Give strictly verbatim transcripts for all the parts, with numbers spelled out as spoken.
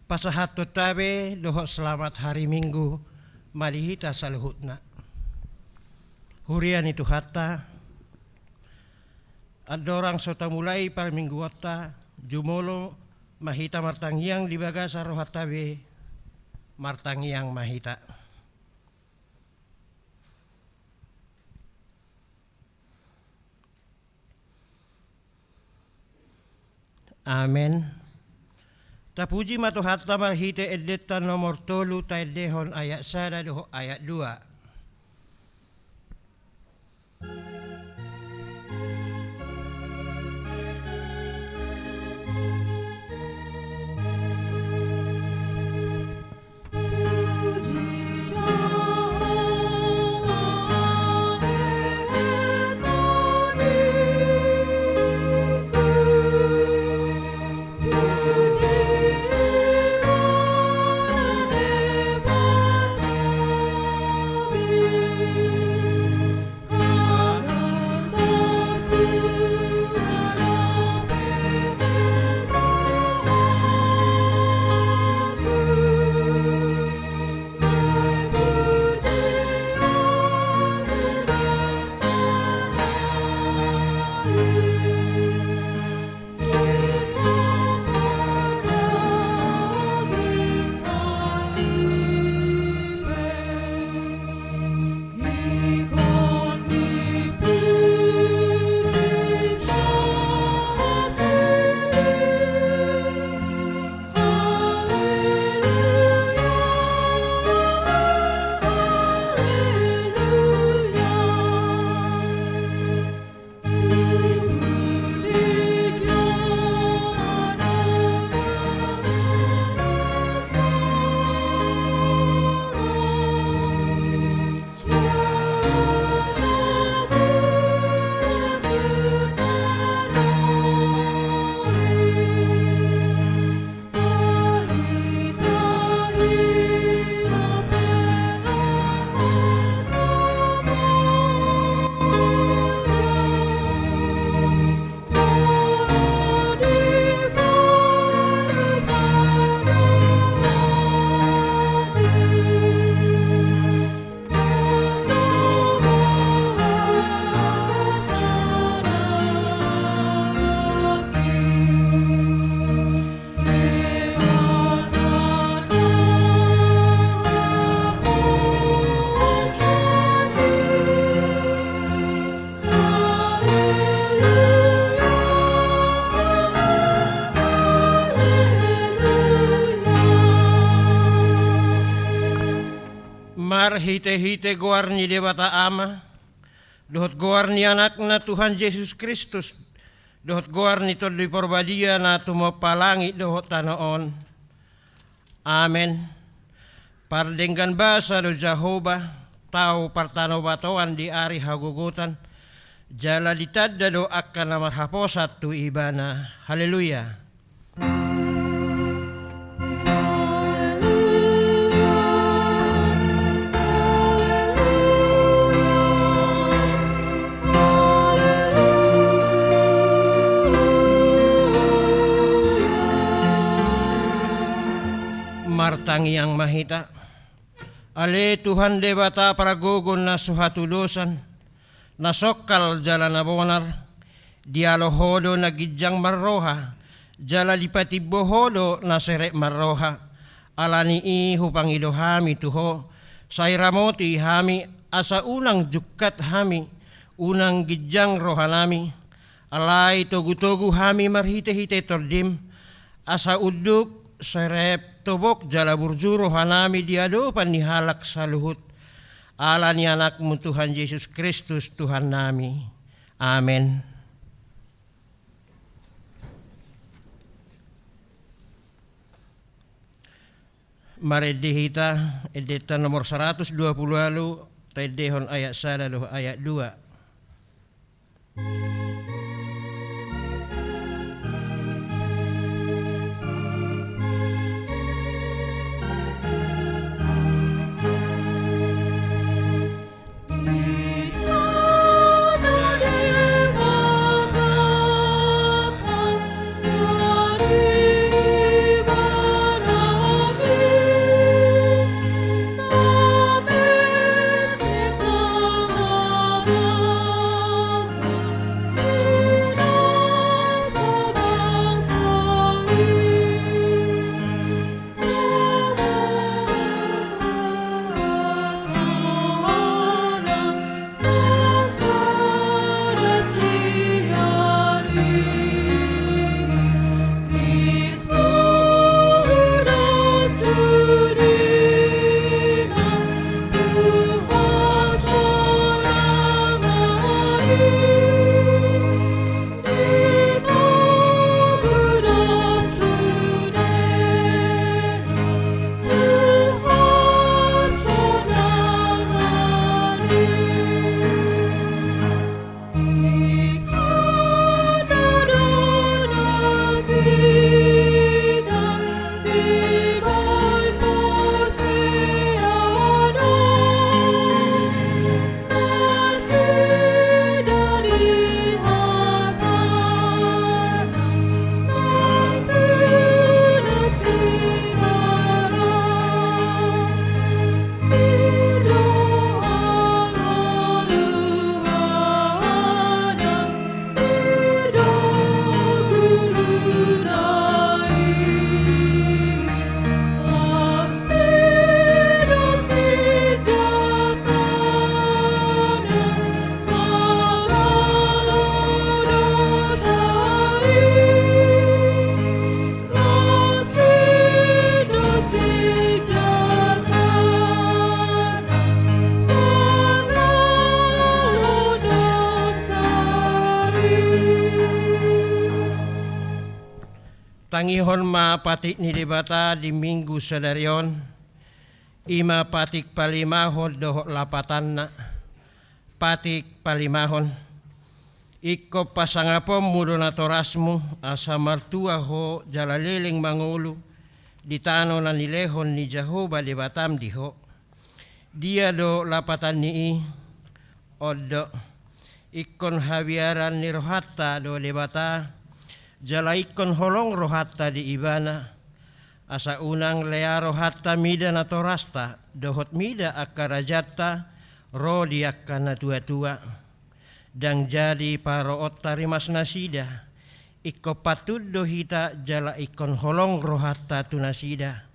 Pasahathon tabe dohot selamat hari Minggu ma di hita saluhutna. Huria ni Tuhanta, andorang so tamulai parmingguonta, jumolo ma hita martangiang di bagasan rohanta be. Martangiang ma hita. Amen. Tapuji ma Tuhanta marhite endenta nomor tolu, taendehon ayat sada dohot ayat dua. Marhitehite goar ni Debata Ama, dohot goar ni Anakna Tuhan Jesus Kristus, dohot goar ni Tondi Parbadia na tumompa langit dohot tano on. Amen. Pardenggan basa do Jahowa, tau partanobatoan di ari hagogotan, jala ditanda do angka na marhaposan tu Ibana. Haleluya. Martangiang ma hita. Ale Tuhan Debata pargogo na so hatudosan, na songkal jala na bonar, dialo Ho do na ginjang marroha, jala dipatimbo Ho do na serep marroha. Ala ni i hupangido hami tu Ho, sai ramoti hami, asa unang jungkat hami, unang ginjang rohanami. Alai togutogu hami marhitehite Tondim, asa unduk, serep, tobok jala burju rohanami di adopan ni halak saluhut. Ala ni Anakmu Tuhan Jesus Kristus Tuhannami. Amen. Marende hita, endenta nomor saratus dua pulu ualu, taendehon ayat sada dohot ayat dua. Tangihon ma patik ni Debata di Minggu sadari on, i ma patik palimahon dohot lapatanna. Patik palimahon. Ingkon pasangaponmu do natorasmu, asa martua ho jala leleng mangolu di tano na nilehon ni Jahowa Debatam di ho. Dia do lapatan ni i? On do, ingkon habiaran ni rohanta do Debata, jala ingkon holong rohanta di Ibana. Asa unang lea rohanta mida natorasta dohot mida angka rajanta ro di angka natuatua. Ndang jadi paroonta rimas nasida. Ingkon pantun do hita jala ingkon holong rohanta tu nasida.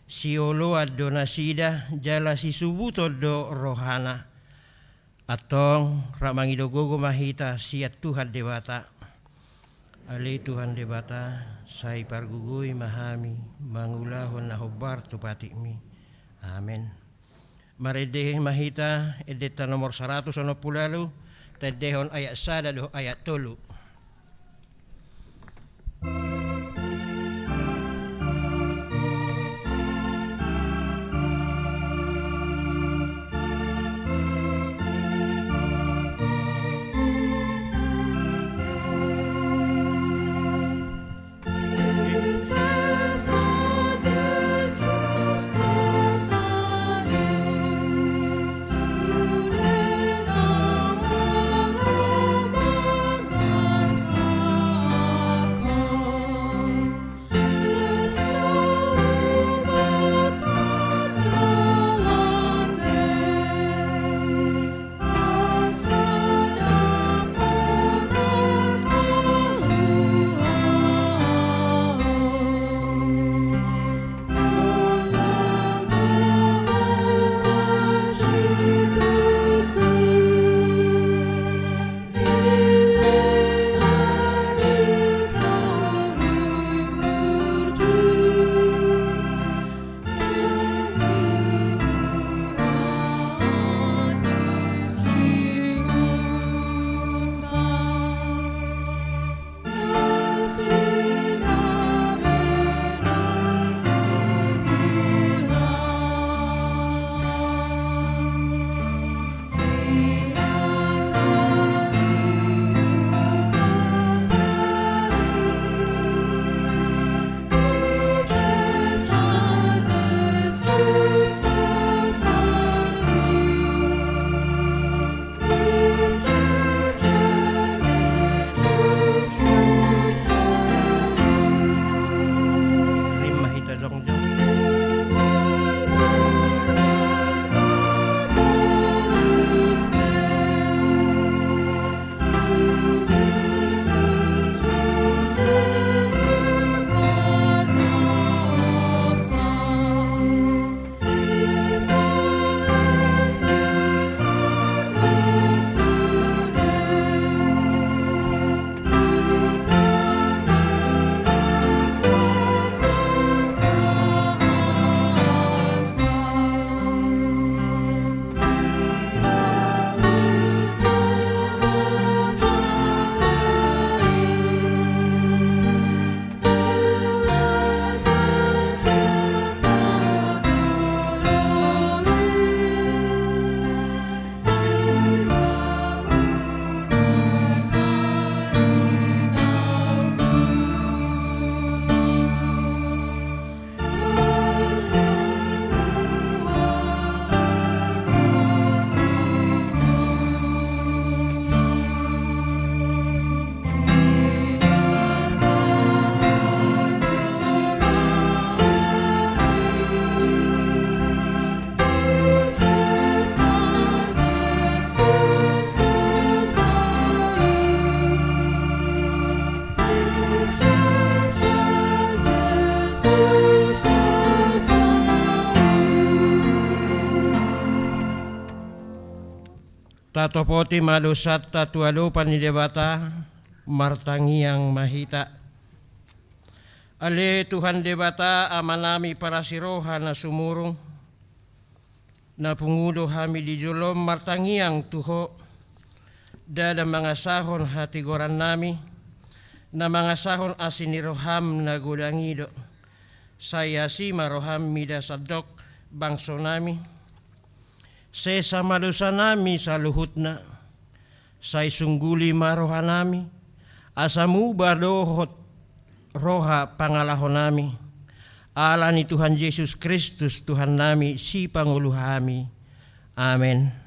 Sioloan do nasida jala sisubuton do rohana. Antong, rap mangido gogo ma hita sian Tuhan Debata. Ale Tuhan Debata, sai pargogoi ma hami mangulahon na hombar tu patikmi. Amen. Marende ma hita endenta nomor saratus onom pulu ualu, taendehon ayat sada dohot ayat tolu. Rap ma hita jongjong. Tatopoti ma dosanta tu adopan ni Debata, martangiang ma hita. Ale Tuhan Debata, Amanami parasi roha na sumurung, na pungu do hami di jolom martangiang tu Ho, ndada mangasahon hatigorannami, Na mangasahon asi ni roham na godang i do. Sai asi ma roham mida sandok bangsonami. Sesa ma dosanami saluhutna. Sai sungguli ma rohanami, asa muba dohot roha pangalahonami. Ala ni Tuhan Jesus Kristus Tuhannami, sipangolu hami. Amen.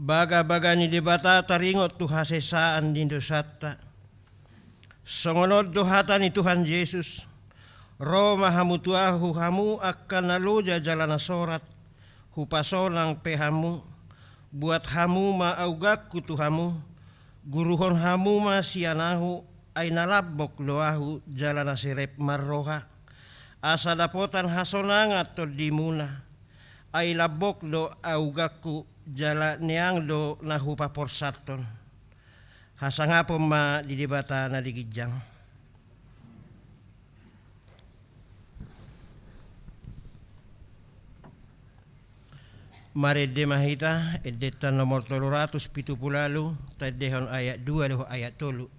Bagabaga ni Debata taringot tu hasesaan ni dosanta. Songon on do hata ni Tuhan Jesus: Ro ma hamu tu Ahu, hamu angka na loja jala na sorat, hupasonang pe hamu. Buat hamu ma auganku tu hamu, guruhon hamu ma sian Ahu, ai na lambok do Ahu jala na serep marroha, asa dapotan hasonangan tondimuna. Ai lambok do auganku, jala neang do na hupaporsanhon. Hasangapon ma di Debata na di ginjang. Marende ma hita, endenta nomor tolu ratus pitu pulu ualu, taendehon ayat dua dohot ayat tolu.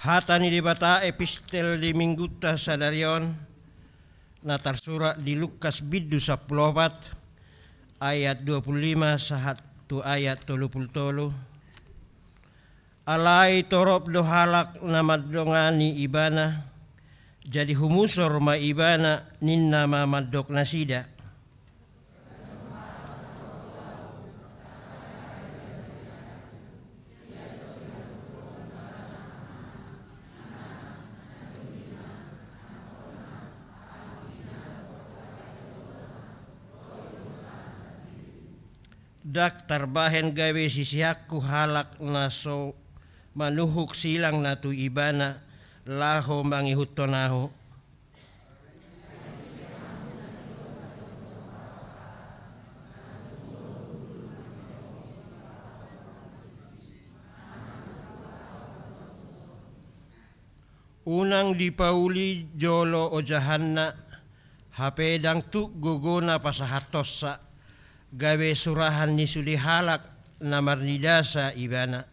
Hata ni Debata, epistel di Minggunta sadari on, na tarsurat di Lukas bindu sampulu opat, ayat dua pulu lima sahat tu ayat tolu pulu tolu. Alai torop do halak na mandongani Ibana, jadi humusor ma Ibana, ninna ma mandok nasida: Adong halak na mandok tu Ahu, angka na i Jesus Ndang tarbahen gabe siseanku halak na so manuhuk silang na tu ibana laho mangihuthon ahu. Unang dipauli jolo ojahanna, hape ndang tuk gogona pasahathonsa, gabe surahan ni sude halak na marnidasa ibana.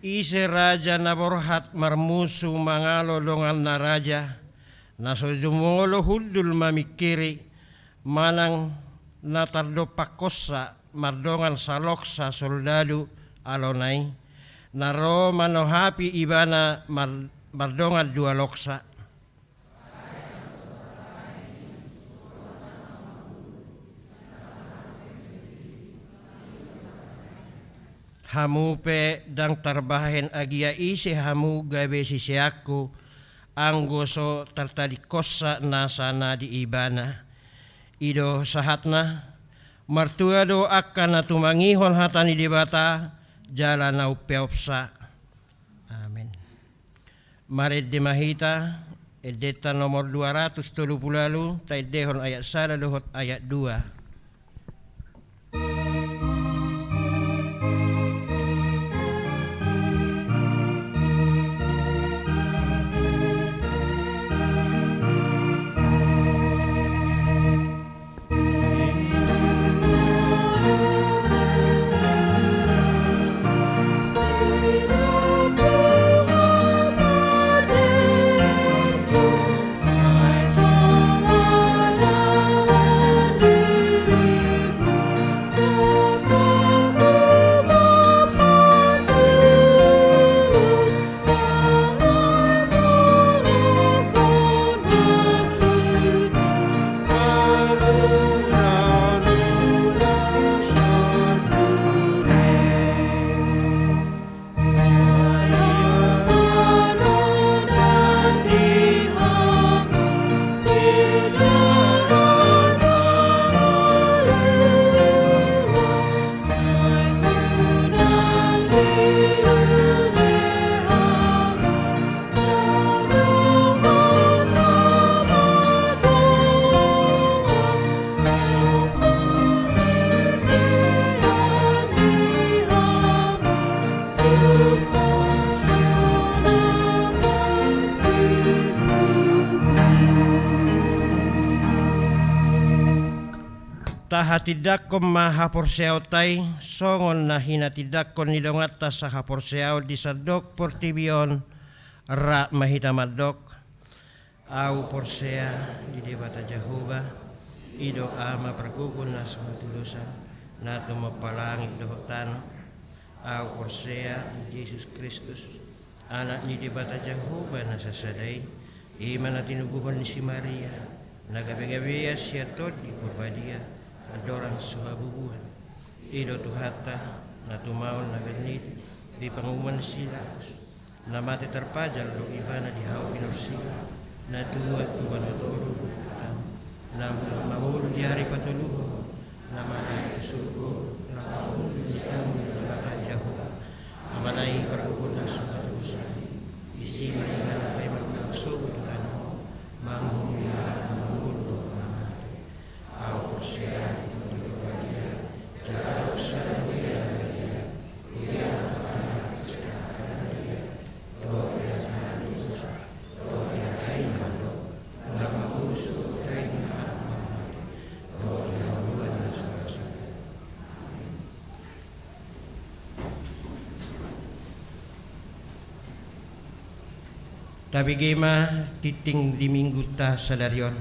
Ise raja na borhat marmusu mangalo donganna raja, na so jumolo hundul mamingkiri, manang na tardompakhonsa mardongan saloksa soldadu alona i, na ro manohapi ibana mar-, mardongan dua loksa. Hamu pe ndang tarbahen agia ise hamu gabe siseanku, anggo so tartadingkonsa nasa na di ibana. I do sahatna, martua do angka na tumangihon hata ni Debata, jala na umpeopsa. Amen. Marende ma hita, endenta nomor dua ratus tolu pulu ualu, taendehon ayat sada dohot ayat dua. Tahatindangkon ma haporseaonta i, songon na hinatindangkon ni donganta sahaporseaon di sandok portibi on. Rap ma hita mandok. Ahu porsea di Debata Jahowa, i do Ama pargogo na so hatudosan, na tumompa langit dohot tano. Ahu porsea di Jesus Kristus, Anak ni Debata Jahowa na sasada i, i ma na tinubuhon ni si Maria, na gabegabean sian Tondi Porbadia, andorang so habubuhan. I do Tuhanta, na tumaon na bernit di panguhuman ni si Pilatus, na mate tarpajal do ibana di hau pinorsing, na tuat tu banua toru, na mulak mangolu di ari patoluhon, na manaek tu surgo, laho mangolu di tangan ni Debata Jahowa. Amana i pargogo na so hatudosan, disi ma ibana paima mulak sogot tu tano on, manguhumi halak na mangolu dohot na mate. Ahu porsea di Tondi Porbadia, jala adong sada Huria na badia, huria hatopan ni Kristus na badia, dohot di hata ni dosa, dohot di hata i na mandok, mulak mangolu surgo tu halak na mate, dohot di hangoluan na so ra suda. Tabege ma tingting di Minggunta sadari on.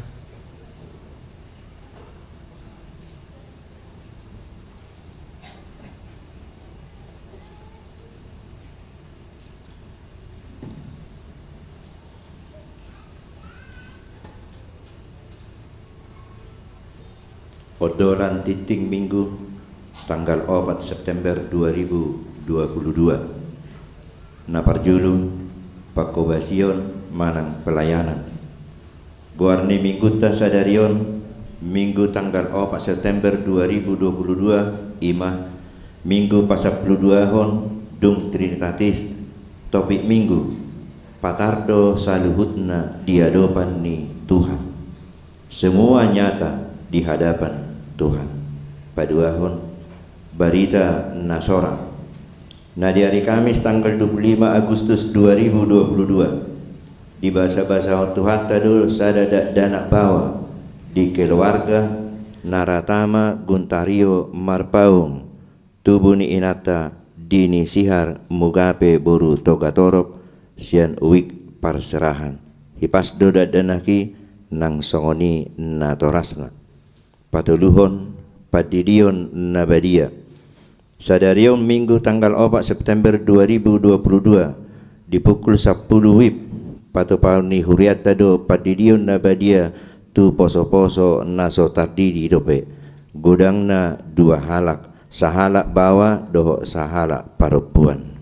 Ondolan tingting Minggu, tanggal opat September dua ribu dua puluh dua. Na parjolo, pangkobasion manang pelayanan. Goar ni minggunta sadari on, Minggu tanggal opat September dua ribu dua puluh dua, i ma Minggu pasampuluduahon dung Trinitatis. Topik Minggu: Patar do saluhutna di adopan ni Tuhan. Semua nyata di hadapan Tuhan. Paduahon, barita na sorang. Na di ari Kamis tanggal dua puluh lima Agustus dua ribu dua puluh dua, dibasabasahon Tuhanta do sada dakdanak baoa di keluarga Naratama Guntario Marpaung, tubu ni inanta Dini Sihar Mugape boru Togatorop, sian wijk parserahan. Hipas do dakdanak i nang songon i natorasna. Patoluhon, pandidion na badia. Sadari on Minggu tanggal opat September dua ribu dua puluh dua, di pukul sampulu wib, patupaon ni hurianta do pandidion na badia tu posoposo na so tardidi dope. Godangna dua halak, sahalak baoa dohot sahalak parompuan.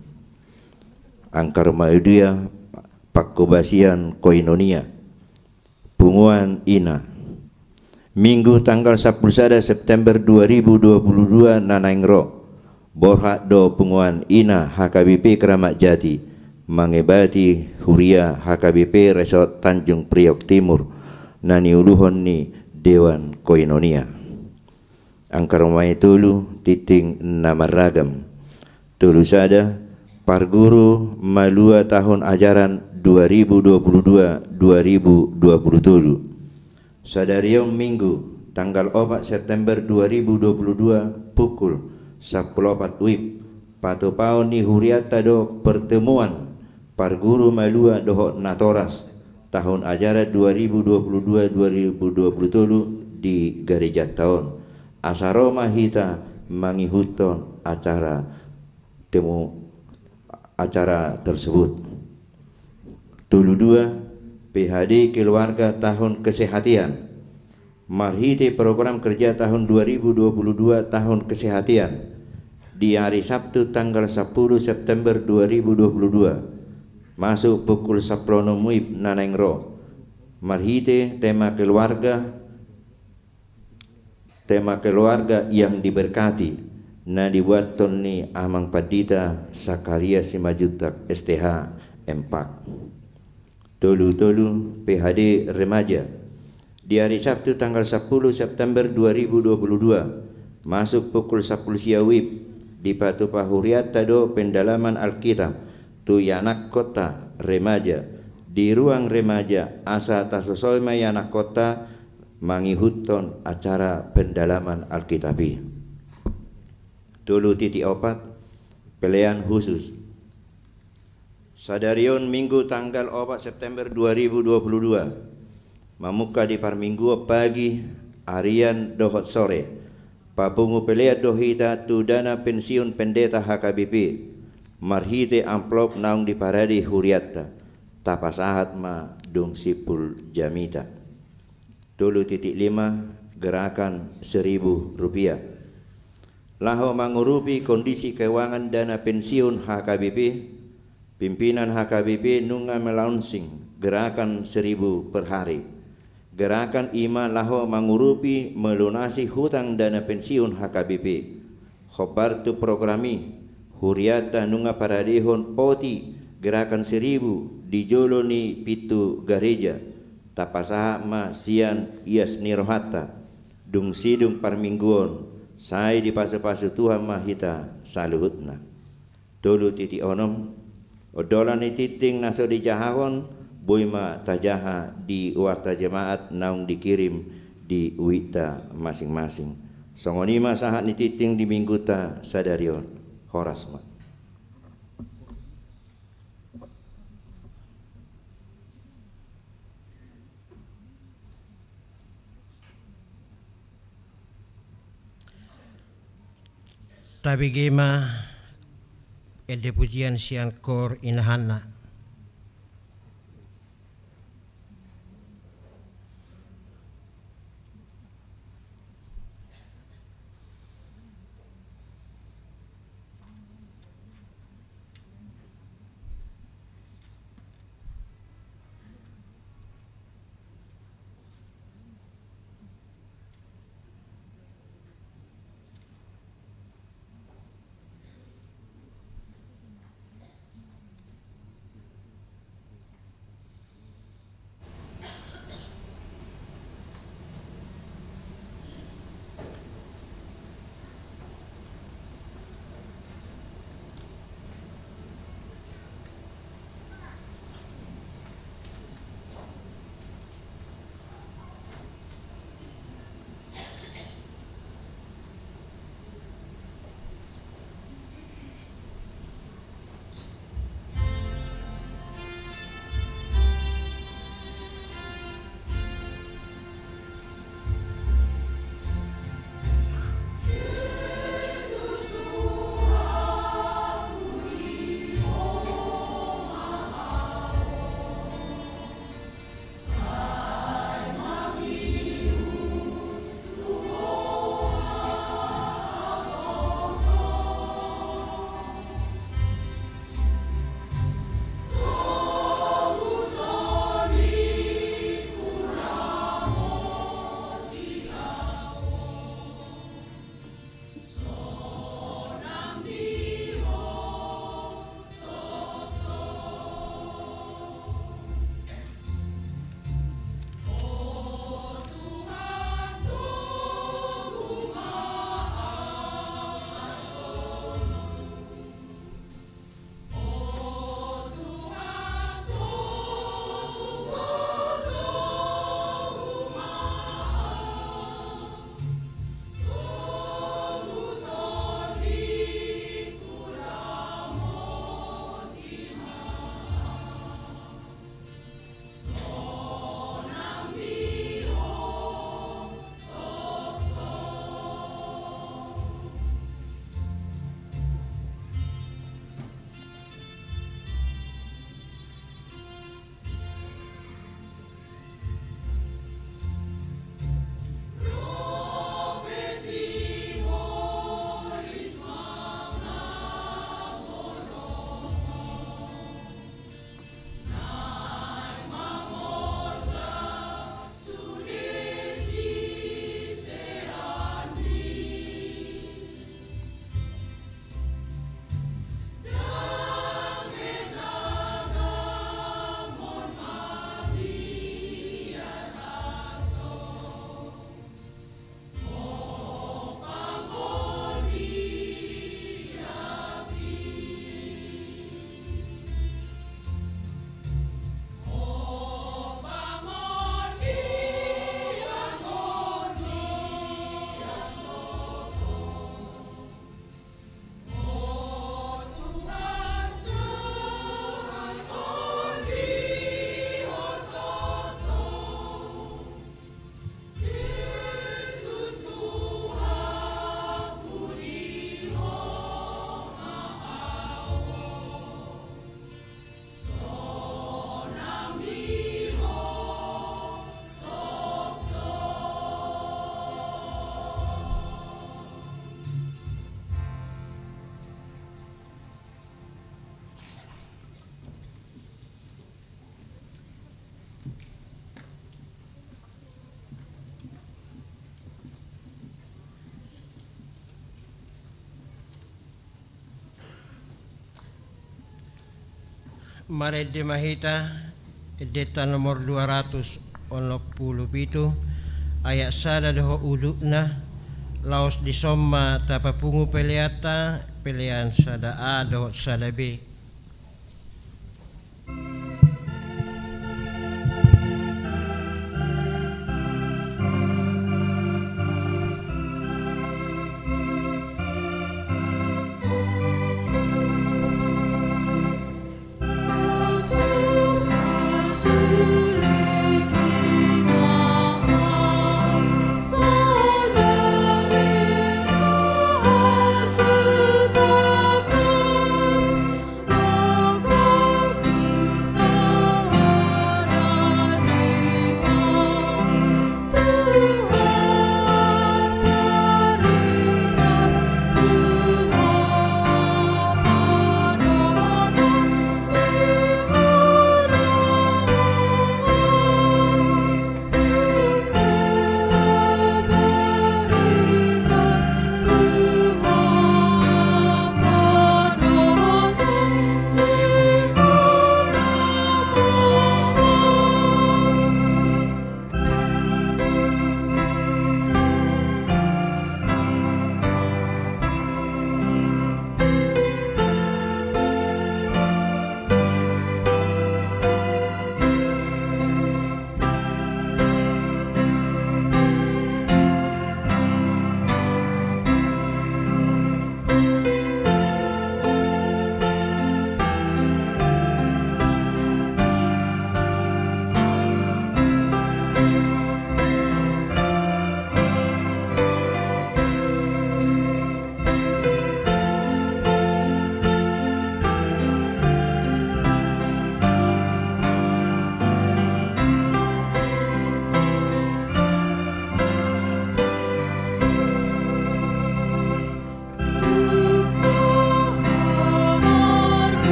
Angka rumah idia, pangkobasian koinonia. Punguan ina. Minggu tanggal sampulu sada September dua ribu dua puluh dua na naeng ro, borhat do punguan ina H K B P Kramat Jati mangebati huria H K B P Resort Tanjung Priok Timur na niuluhon ni Dewan Koinonia. Angka rumah i tolu, tingting na marragam. Tolu sada, parguru malua tahun ajaran dua ribu dua puluh dua, dua ribu dua puluh tolu. Sadari on Minggu, tanggal opat September dua ribu dua puluh dua, pukul sampulu opat wib, patupaon ni hurianta do pertemuan parguru malua dohot natoras tahun ajaran dua ribu dua puluh dua, dua ribu dua puluh tolu di garejanta on. Asa ro ma hita mangihuthon acara temu, acara tersebut. Tolu dua, P H D keluarga tahun kesehatan. Marhite program kerja tahun dua ribu dua puluh dua tahun kesehatan, di ari Sabtu tanggal sampulu September dua ribu dua puluh dua, masuk pukul sampulu onom wib na naeng ro, marhite tema keluarga, tema keluarga yang diberkati, na dibuathon ni Amang Pandita Sakaria Simanjuntak S T H, M Pak. Tolu tolu, P H D remaja. Di ari Sabtu tanggal sampulu September dua ribu dua puluh dua, masuk pukul sampulu sia wib, dipatupa hurianta do pendalaman Alkitab tu ianakkonta remaja. Di ruang remaja, asa tasosoi ma ianakkonta mangihuthon acara pendalaman Alkitab i. Tolu titik opat, pelean khusus. Sadari on Minggu tanggal opat September dua ribu dua puluh dua, mamungka di parmingguon pagi, arian dohot sore, papungu pelean do hita tu dana pensiun pendeta H K B P, marhite amplop naung diparade hurianta. Tapasahat ma dung simpul jamita. Tolu titik lima, gerakan seribu rupiah. Laho mangurupi kondisi keuangan dana pensiun H K B P, pimpinan H K B P nunga melaunching gerakan seribu per hari. Gerakan i ma laho mangurupi melunasi hutang dana pensiun H K B P. Hombar tu program i, hurianta nunga paradehon oti gerakan seribu di jolo ni pintu gareja. Tapasahat ma sian ias ni rohanta, dung sidung parmingguon, sai dipasupasu Tuhan ma hita saluhutna. Tolu titik onom, ondolan ni tingting na so dijahahon, boi ma tajaha di warta jemaat naung dikirim di wikta masing-masing. Songon i ma sahat ni tingting di minggunta sadari on. Horas ma. Tabege ma ende pujian sian kor inahanna. Marende ma hita, endenta nomor dua ratus onom pulu pitu, ayat sada dohot ujungna. Laos dison ma tapapungu peleanta, pelean sada A dohot sada B.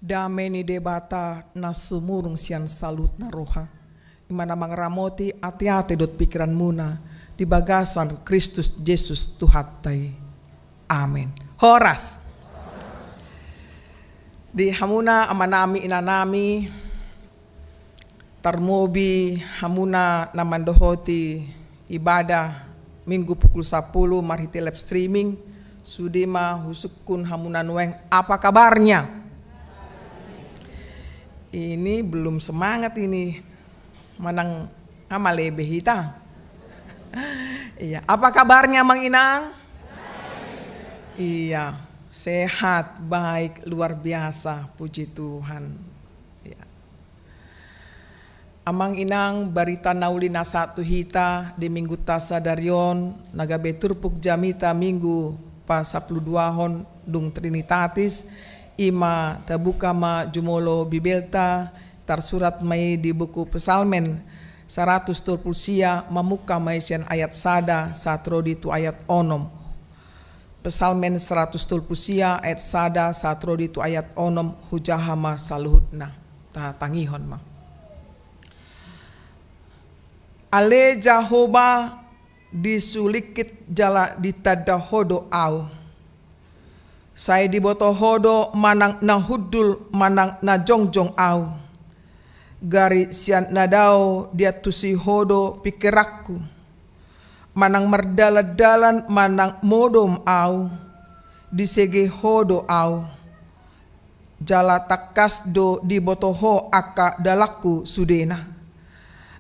Dame ni Debata na sumurung sian saluhutna roha, i ma na mangaramoti ateate dohot pingkiranmuna di bagasan Kristus Jesus Tuhanta i. Amen. Horas. Di hamuna amanami, inanami, tarlobi hamuna na mandohoti ibadah Minggu pukul sapuluh marhite live streaming, sude ma husungkun hamuna nuaeng, apa kabarnya? Ini belum semangat ini, manang ama lebe hita. Iya, apa kabarnya, Amang Inang? Iya, sehat, baik, luar biasa, puji Tuhan. Iya. Amang Inang, barita na uli na sahat tu hita di Minggunta sadari on, na gabe turpuk jamita Minggu pasapuluduahon dung Trinitatis, i ma tabuka ma jumolo Bibelta, tarsurat ma i di buku Psalmen saratus tolu pulu sia, mamungka ma i sian ayat sada sahat ro di tu ayat onom. Psalmen saratus tolu pulu sia ayat sada sahat ro di tu ayat onom, hujaha ma saluhutna. Tatangihon ma. Ale Jahowa, disulingkit jala ditanda Ho do ahu. Sai diboto Ho do manang na hundul manang na jongjong ahu. Gari sian na dao diantusi Ho do pingkiranku. Manang mardalandalan manang modom ahu, disege Ho do ahu. Jala tangkas do diboto Ho angka dalanku sudena.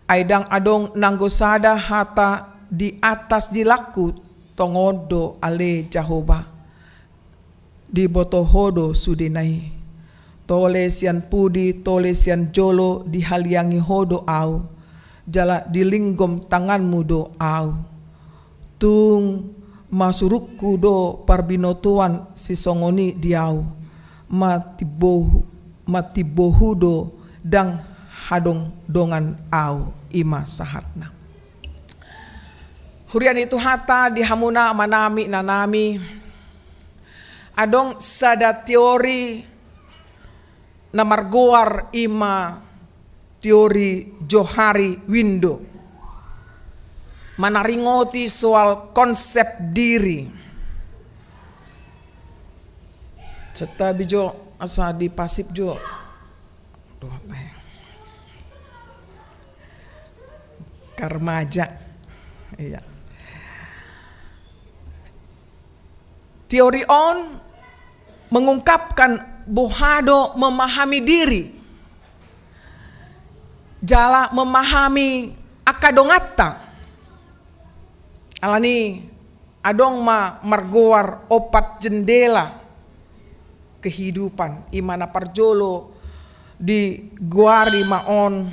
Ai ndang adong nanggo sada hata di atas dilangku, tongon do ale Jahowa. Diboto Ho do sudena i. Tole sian pudi, tole sian jolo, dihaliangi Ho do ahu, jala dilinggom tanganmu do ahu. Tung masurungku do parbinotoan sisongon i di ahu, matimbohu, matimbohu do ndang hadongdongan ahu, i ma sahatna. Huria ni Tuhanta, di hamuna amanami, inanami, adong sada teori na margoar i ma teori Johari window. Manaringoti soal konsep diri. Santabi jo, asa dipasip jo. Aduh, apa ya? Karmaja. Iya. Teori on mengungkapkan boha do memahami diri jala memahami angka donganta. Alani adong ma margoar opat jendela kehidupan, i ma na parjolo digoari ma on,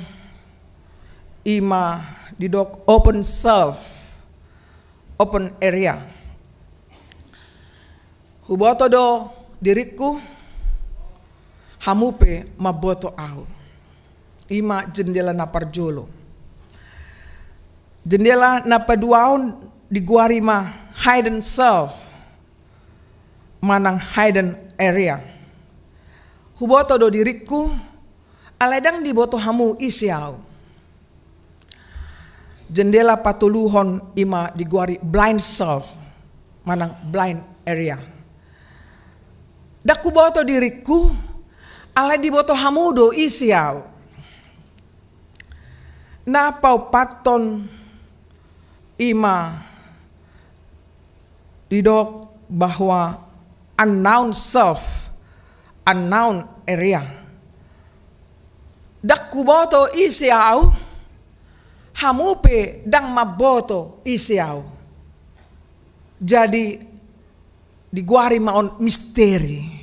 i ma didok open self, open area. Huboto do diringku, hamu pe mamboto ahu. I ma jendela na parjolo. Jendela na paduahon digoari ma hidden self, manang hidden area. Huboto do diringku, alai ndang diboto hamu ise ahu. Jendela patoluhon i ma digoari blind self, manang blind area. Ndang huboto diringku, alai diboto hamu do ise ahu. Na paopathon i ma didok bahwa unknown self, unknown area. Ndang huboto ise ahu, hamu pe ndang mamboto ise ahu. Jadi digoari ma on misteri.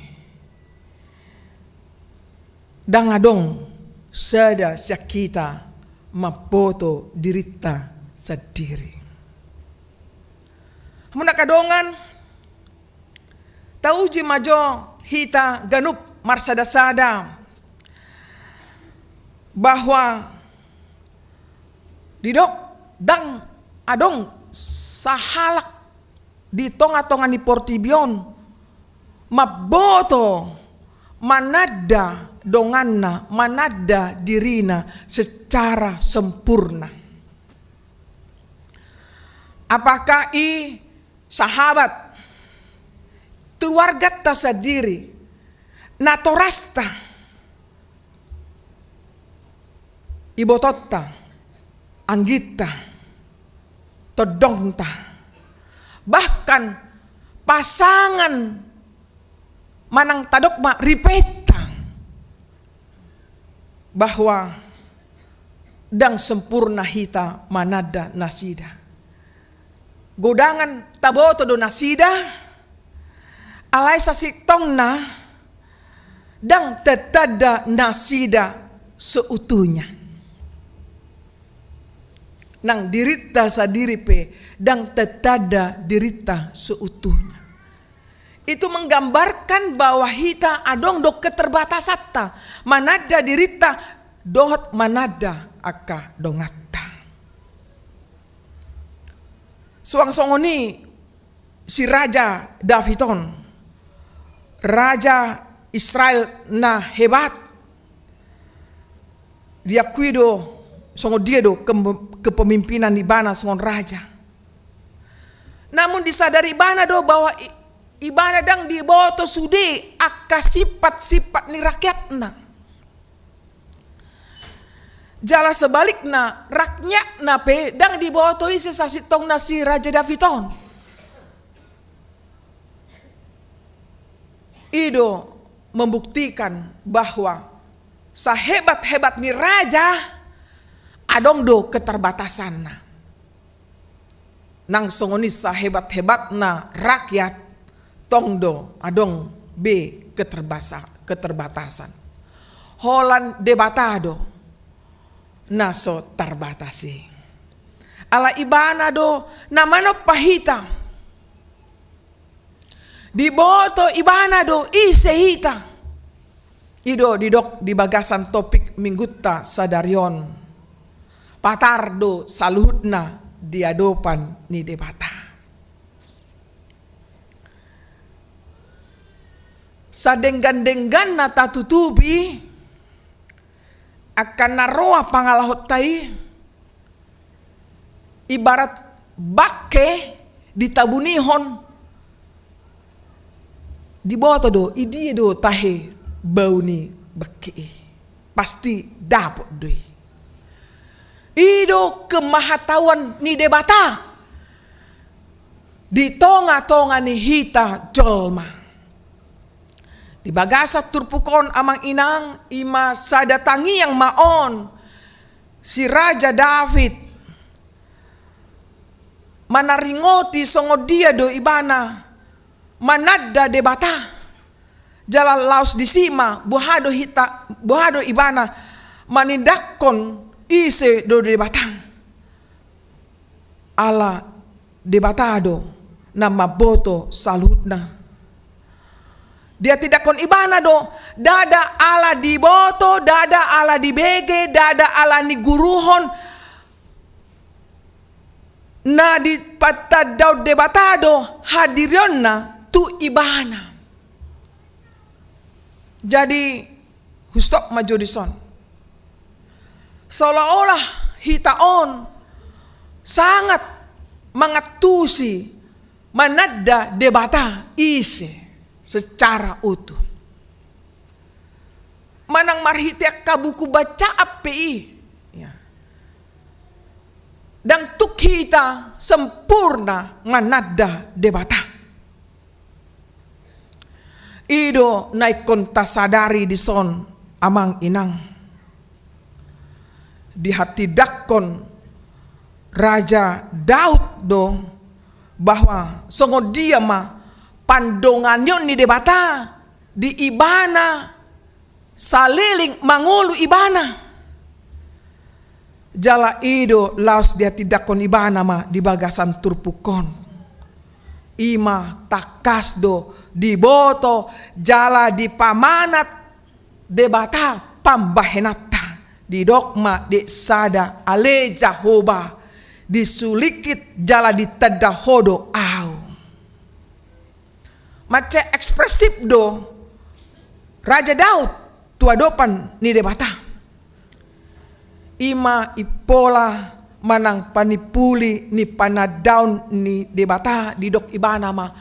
Ndang adong sada sian hita mamboto dirinta sandiri. Hamu angka dongan, tauji ma jo hita ganup marsadasada bahwa didok ndang adong sahalak di tongatonga ni portibi on mamboto, mananda donganna, mananda dirina secara sempurna. Apakah i sahabat, keluargata sandiri, natorasta, ibotonta, angginta, tondongta, bahkan pasangan manang tadok ma ripenta, bahwa ndang sempurna hita mananda nasida. Godangan taboto do nasida, alai sasintongna ndang tatanda nasida seutuhnya. Nang dirinta sandiri pe ndang tatanda dirinta seutuhnya. Itu menggambarkan bahwa hita adong do keterbatasanta mananda dirinta dohot mananda angka donganta. Suang songon i si Raja David on, raja Israel na hebat, diakui do songon dia do ke-, kepemimpinan ibana songon raja. Namun disadari ibana do bahwa i-, ibana ndang diboto sude angka sifat-sifat ni rakyatna. Jala sebalikna, rakyatna pe ndang diboto ise sasintongna si Raja David on. I do membuktikan bahwa sahebat-hebat ni raja, adong do keterbatasanna. Nang songon i sahebat-hebatna rakyat, tong do adong be keterbasa-, keterbatasan. Holan Debata do na so tarbatas i. Ala ibana do na manompa hita. Diboto ibana do ise hita. I do didok di bagasan topik minggunta sadari on. Patar do saluhutna di adopan ni Debata. Sadenggan-dengganna tatutupi angka na roa pangalahonta i, ibarat bangke ditabunihon, diboto do i dia do tahe bau ni bangke i. Pasti dapot do i. I do kemahatauan ni Debata di tonga-tonga ni hita jolma. Di bagasan turpuk on, amang inang, i ma sada tangiang ma on si Raja David manaringoti songon dia do ibana mananda Debata. Jala laos disi ma boha do hita, boha do ibana manindakhon ise do Debata. Ala Debata do na mamboto saluhutna. Dihatindanghon ibana do, ndada ala diboto, ndada ala dibege, ndada ala niguruhon, na dipatandaon Debata do hadirionna tu ibana. Jadi, hustop ma jo dison. Seolah-olah hita on sangat mangantusi mananda Debata ise secara utuh. Manang marhite angka buku bacaan pe i, ya, ndang tuk hita sempurna mananda Debata. I do na ingkon tasadari dison, amang inang. Dihatindanghon Raja Daud do bahwa songon dia ma pandonganion ni Debata di ibana saleleng mangolu ibana. Jala i do laos dihatindanghon ibana ma di bagasan turpuk on. I ma tangkas do diboto jala dipamanat Debata pambahenanta. Didok ma, dek sada ale Jahowa, disulingkit jala ditanda Ho do ahu. Mansai ekspresif do Raja Daud tu adopan ni Debata. I ma impola manang panimpuli ni panandaon ni Debata didok ibana ma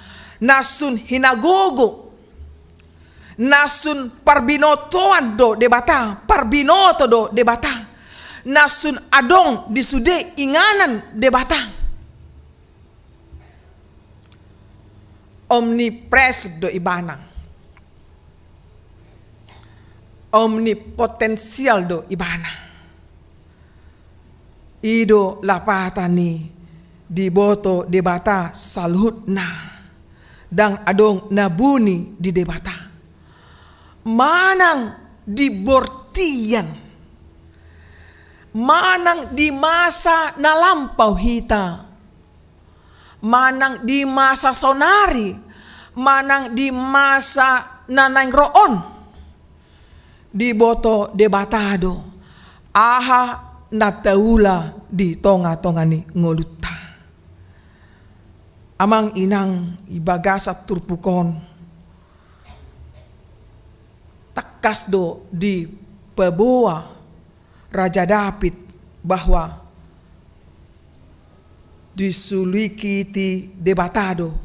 na sun hinagogo, na sun parbinotoan do Debata, parbinoto do Debata, na sun adong di sude inganan Debata. Omnipresent do ibana. Omnipotensial do ibana. I do lapatan ni diboto Debata saluhutna. Ndang adong na buni di Debata. Manang di bortian, manang di masa na lampau hita, manang di masa saonari, manang di masa na naeng ro on, diboto Debata do aha na taula di tongatonga ni ngolunta. Amang inang, di bagasan turpuk on, tangkas do dipaboa Raja David bahwa disulingkiti Debata do,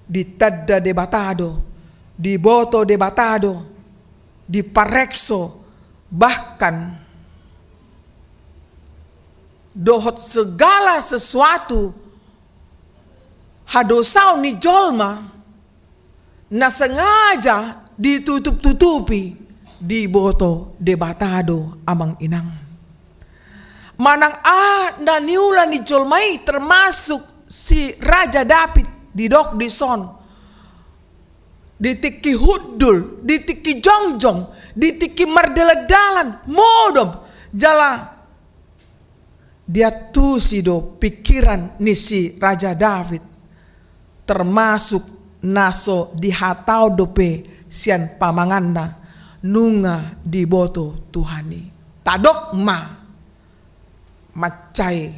ditanda Debata do, diboto Debata do, diparekso, bahkan dohot segala sesuatu hadosaon ni jolma na sengaja ditutup-tutupi, diboto Debata do, amang inang. Manang aha na niula ni jolma i, termasuk si Raja David, didok dison, di tingki hundul, di tingki jongjong, di tingki mardalan-dalan, modom, jala diantusi do pikiran ni si Raja David, termasuk na so dihatahon dope sian pamanganna, nunga diboto Tuhan i. Tadok ma, mansai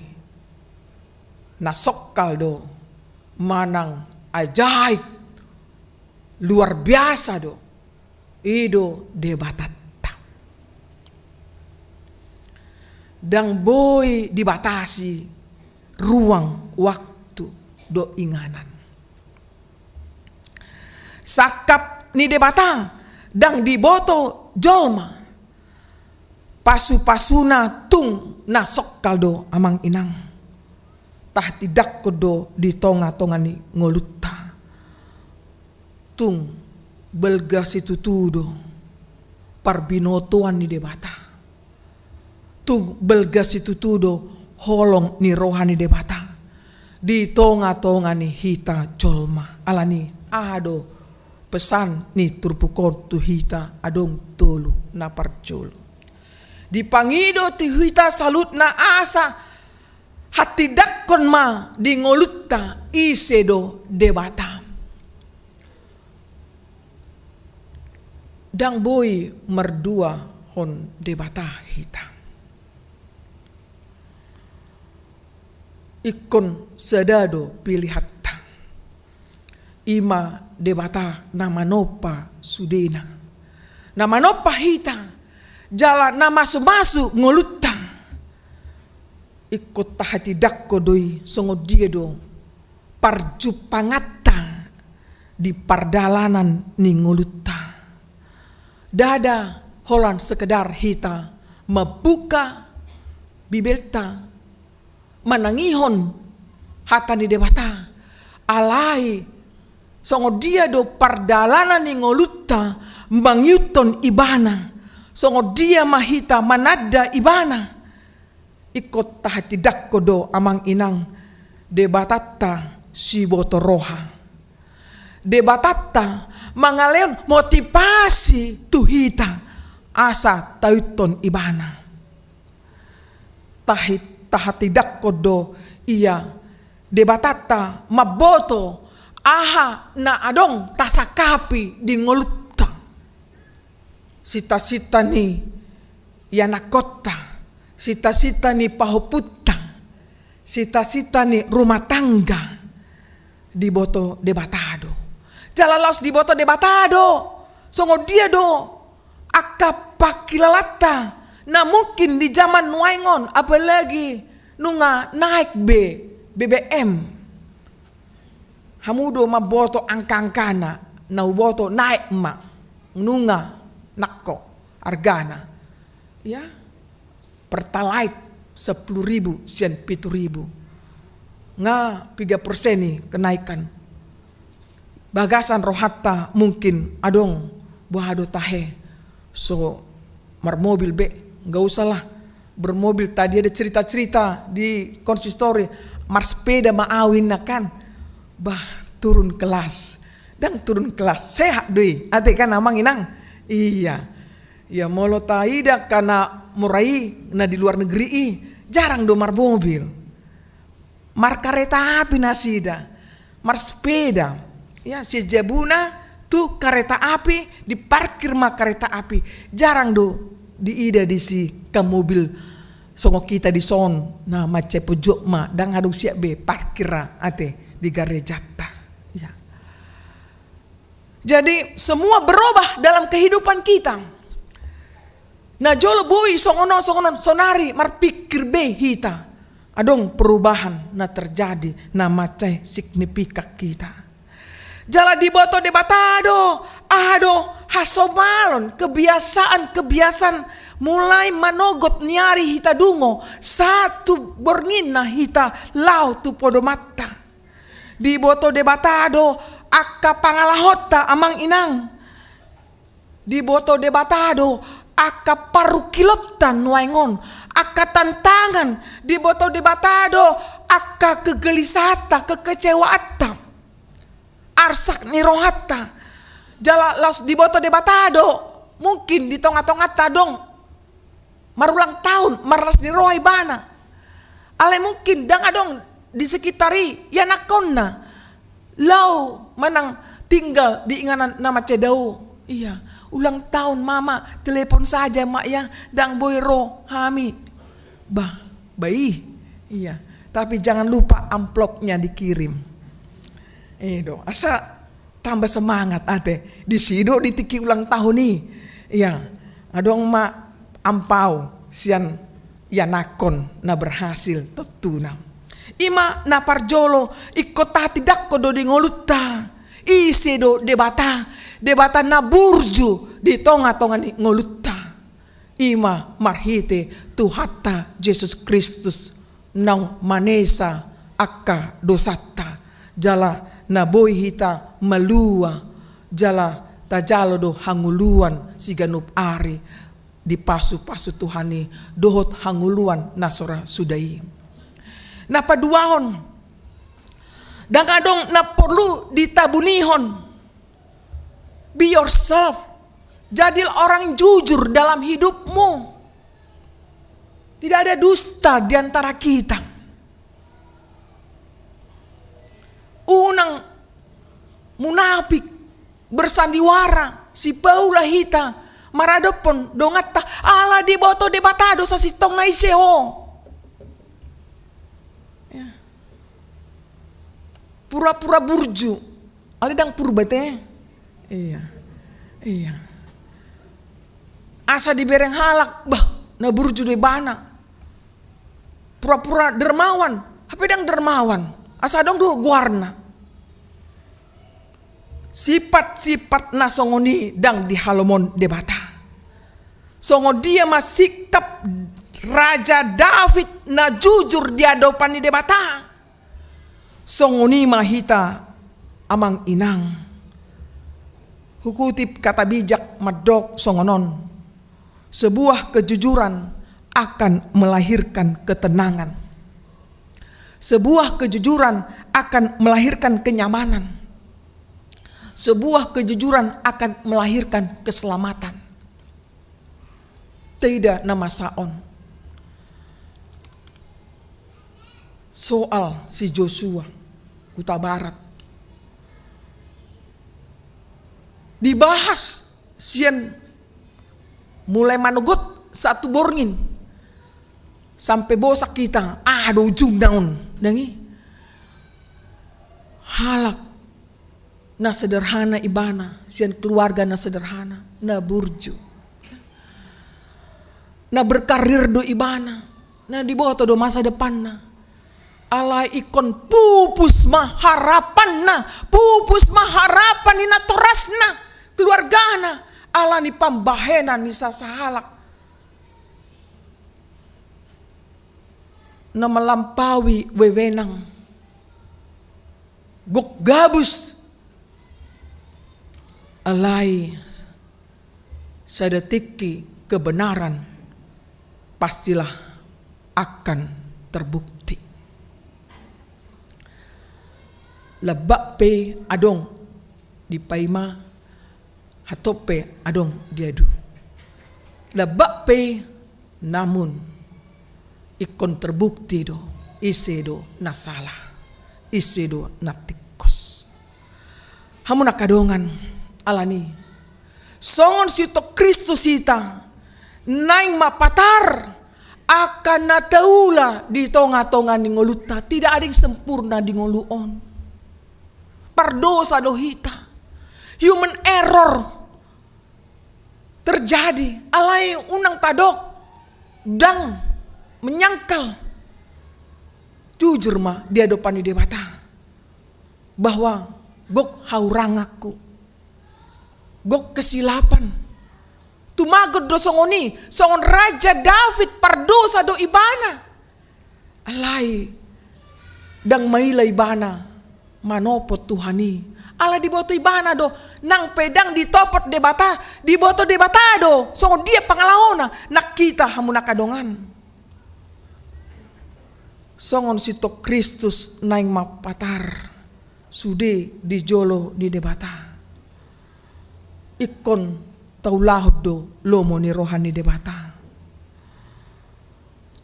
na songkal do, manang ajaib, luar biasa do. I do Debatanta. Ndang boi dibatasi ruang, waktu dohot inganan. Sangkap ni Debata ndang diboto jolma. Pasupasuna tung na songkal do, amang inang. Tahatindangkon do di tongatonga ni ngolunta. Tung balga situtu do parbinotoan ni Debata. Tung balga situtu do holong ni roha ni Debata di tongatonga ni hita jolma. Alani aha do pesan ni turpuk on tu hita? Adong tolu. Na parjolo, dipangido tu hita saluhutna asa hatindangkon ma di ngolunta ise do Debata. Ndang boi marduahon Debata hita. Ingkon sada do pilihanta. I ma Debata na manompa sudena, na manompa hita, jala na masumasu ngolunta. Ingkon tahatindangkon do i songon dia do parjumpanganta di pardalanan ni ngolunta. Ndada holan sekedar hita mambuka Bibelta, manangihon hata ni Debata, alai songon dia do pardalanan ni ngolunta mangihuthon Ibana, songon dia ma hita mananda Ibana. Ingkon tahatindangkon do, amang inang, Debatanta siboto roha. Debatanta mangalehon motivasi tu hita asa taihuthon Ibana. Tahi-, tahatindangkon do ia Debatanta mamboto aha na adong tasangkapi di ngolunta. Sitasita ni ianakkonta, sitasita ni pahompunta, sitasita ni rumah tangga, diboto Debata do. Jala laos diboto Debata do Songon dia do angka pangkilalanta na mungkin di zaman nuaeng on, apalagi nunga naek be B B M. Hamu do mamboto angka-angkana, na huboto naek ma nunga nangkok argana. Ya, Pertalite sepuluh ribu sian pitu ribu. Nga piga persen i kenaikan. Bagasan rohanta mungkin adong, boha do tahe, so marmobil be, nggak usahlah bermobil. Tadi ada cerita-cerita di konsistori, marsepeda ma au inna kan. Bah, turun kelas. Ndang turun kelas, sehat do i, ate kan amang inang? Iya. Ia molo taida angka na mura i, na di luar negeri i, jarang do marmobil. Markareta api nasida, marsepeda. Ya, sian jabuna tu kareta api, diparkir ma kareta api. Jarang do diida disi angka mobil songon hita dison, na mansai pojok ma, ndang adong siap be parkir ate di garejanta. Ya. Jadi, semua berubah dalam kehidupan kita. Na jolo boi songon on, songon on, sonari marpikir be hita. Adong perubahan na terjadi, na mansai signifikan hita. Jala diboto Debata do, aha do, hasomalon, kebiasaan-kebiasaan mulai manogot ni ari hita dungo, sahat tu borngin na hita laho tu podomanta. Diboto Debata do angka pangalahonta amang inang. Diboto Debata do angka parungkilonta nuaeng on, angka tantangan. Diboto Debata do angka kegelisahanta, kekecewaanta, arsak ni rohanta. Jala laos diboto Debata do mungkin di tonga-tonganta adong marulang tahun, marlas ni roha ibana. Alai mungkin ndang adong di sekitar i ianakkonna laho manang tinggal di inganan na mansai dao. Iya, ulang tahun mama, telepon saja ma ya, ndang boi ro hami. Bah, baik. Iya, tapi jangan lupa amplopnya dikirim. Eh do, asa tambah semangat ate. Disi do di tingki ulang tahun i. Iya, adong ma ampau sian ianakkon na berhasil tontuna. Ima na parjolo, ingkon tahatindangkon do di ngolunta. Ise do Debata, Debata na burju di tonga-tonga ni ngolunta. Ima marhite Tuhanta Jesus Kristus naung manesa angka dosanta, jala na boi hita malua, jala tajalo do hangoluan siganup ari, dipasu-pasu Tuhan i dohot hangoluan na so ra suda i. Na paduahon, ndang adong na porlu ditabunihon. Be yourself. Jadilah orang jujur dalam hidupmu. Tidak ada dusta di antara kita. Unang munafik, bersandiwara, sipaula hita maradophon donganta, ala diboto Debata do sasintongna ise ho. Ya. Pura-pura burju. Alai ndang purba te. Iya. Iya. Asa dibereng halak, bah, na burju do ibana. Pura-pura dermawan, hape ndang dermawan. Asa adong do goarna. Sifat-sifat na songon i ndang dihalomon Debata. Songon dia ma sikap Raja Daud na jujur di adopan ni Debata. Songon i ma hita amang inang. Hukutip kata bijak mandok songon on. Sebuah kejujuran akan melahirkan ketenangan. Sebuah kejujuran akan melahirkan kenyamanan. Sebuah kejujuran akan melahirkan keselamatan. Taida na masa on. Soal si Josua, Hutabarat. Dibahas sian mulai manogot sahat tu borngin. Sampe bosan hita, aha do ujungna on, ndang i? Halak na sederhana ibana, sian keluarga na sederhana, na burju. Na berkarir do ibana, na diboto do masa depanna. Alai ingkon pupus ma harapanna, pupus ma harapan ni natorasna, keluargana, ala ni pambahenan ni sasahalak na malampaui wewenang. Gok gabus. Alai sada tingki kebenaran pastilah akan terbukti. Lambak pe adong dipaima, hatop pe adong diadu. Lambak pe, namun ingkon terbukti do ise do na sala, ise do na tingkos. Hamu angka dongan, alani songon siutok Kristus hita, naeng ma patar angka na taula di tongatonga ni ngolunta. Tidak ada yang sempurna di ngolu on. Pardosa do hita. Human error terjadi. Alai unang tadok, ndang menyangkal. Jujur ma di adopan ni Debata bahwa gok hauranganku, gok kesilapan. Tumagon do songon i, songon Raja David, pardosa do ibana. Alai ndang maila ibana manopot Tuhan i. Ala diboto ibana do, nang pe ndang ditopot Debata, diboto Debata do songon dia pangalaona. Nang hita, hamu angka dongan, songon siutok Kristus naeng ma patar sude di jolo ni Debata. Ingkon taulahon do lomo ni roha ni Debata.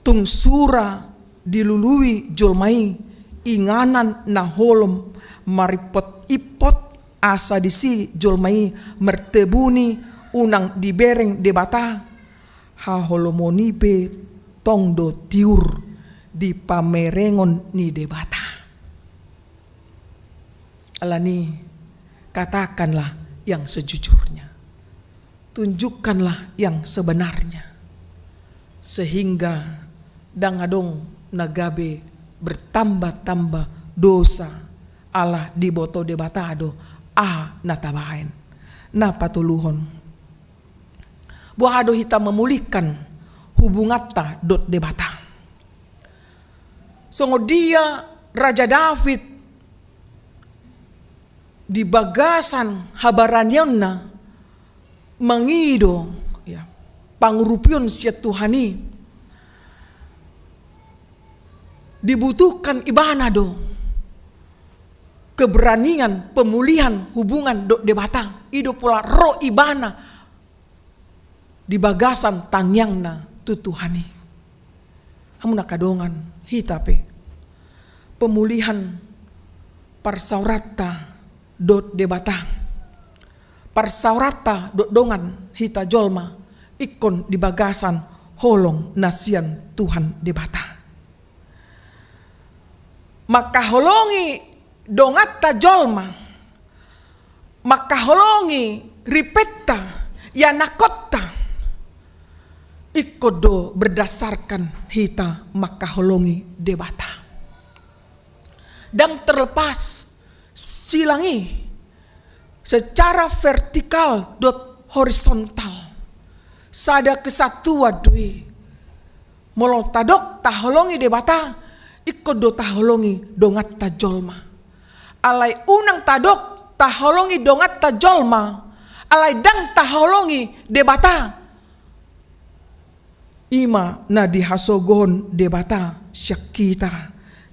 Tung sura dilului jolma i inganan na holom marimpot-impot, asa disi jolma i martebuni unang dibereng Debata, haholomon i pe tong do tiur di pamerengon ni Debata. Alani, katakanlah yang sejujurnya. Tunjukkanlah yang sebenarnya. Sehingga ndang adong na gabe bertambah-tambah dosa, ala diboto Debata do aha na tabaen. Na patoluhon, boha do hita memulihkan hubunganta dohot Debata? Songon dia Raja David di bagasan habaranionna mangido, ya, pangurupion sian Tuhan i, dibutuhkan ibana do keberanian pemulihan hubungan dohot Debata. I do pola ro ibana di bagasan tangiangna tu Tuhan i. Hamu angka dongan, hita pe, pemulihan parsaoranta dohot Debata, parsaoranta dohot dongan hita jolma, ingkon di bagasan holong na sian Tuhan Debata. Mangkaholongi donganta jolma, mangkaholongi ripenta, ianakhonta, ingkon do berdasarkan hita mangkaholongi Debata. Ndang terlepas silang i secara vertikal dohot horizontal. Sada kesatuan do i. Molo tadok taholongi Debata, ingkon do taholongi donganta jolma. Alai unang tadok taholongi donganta jolma, alai ndang taholongi Debata, i ma na dihasogohon Debata sian hita.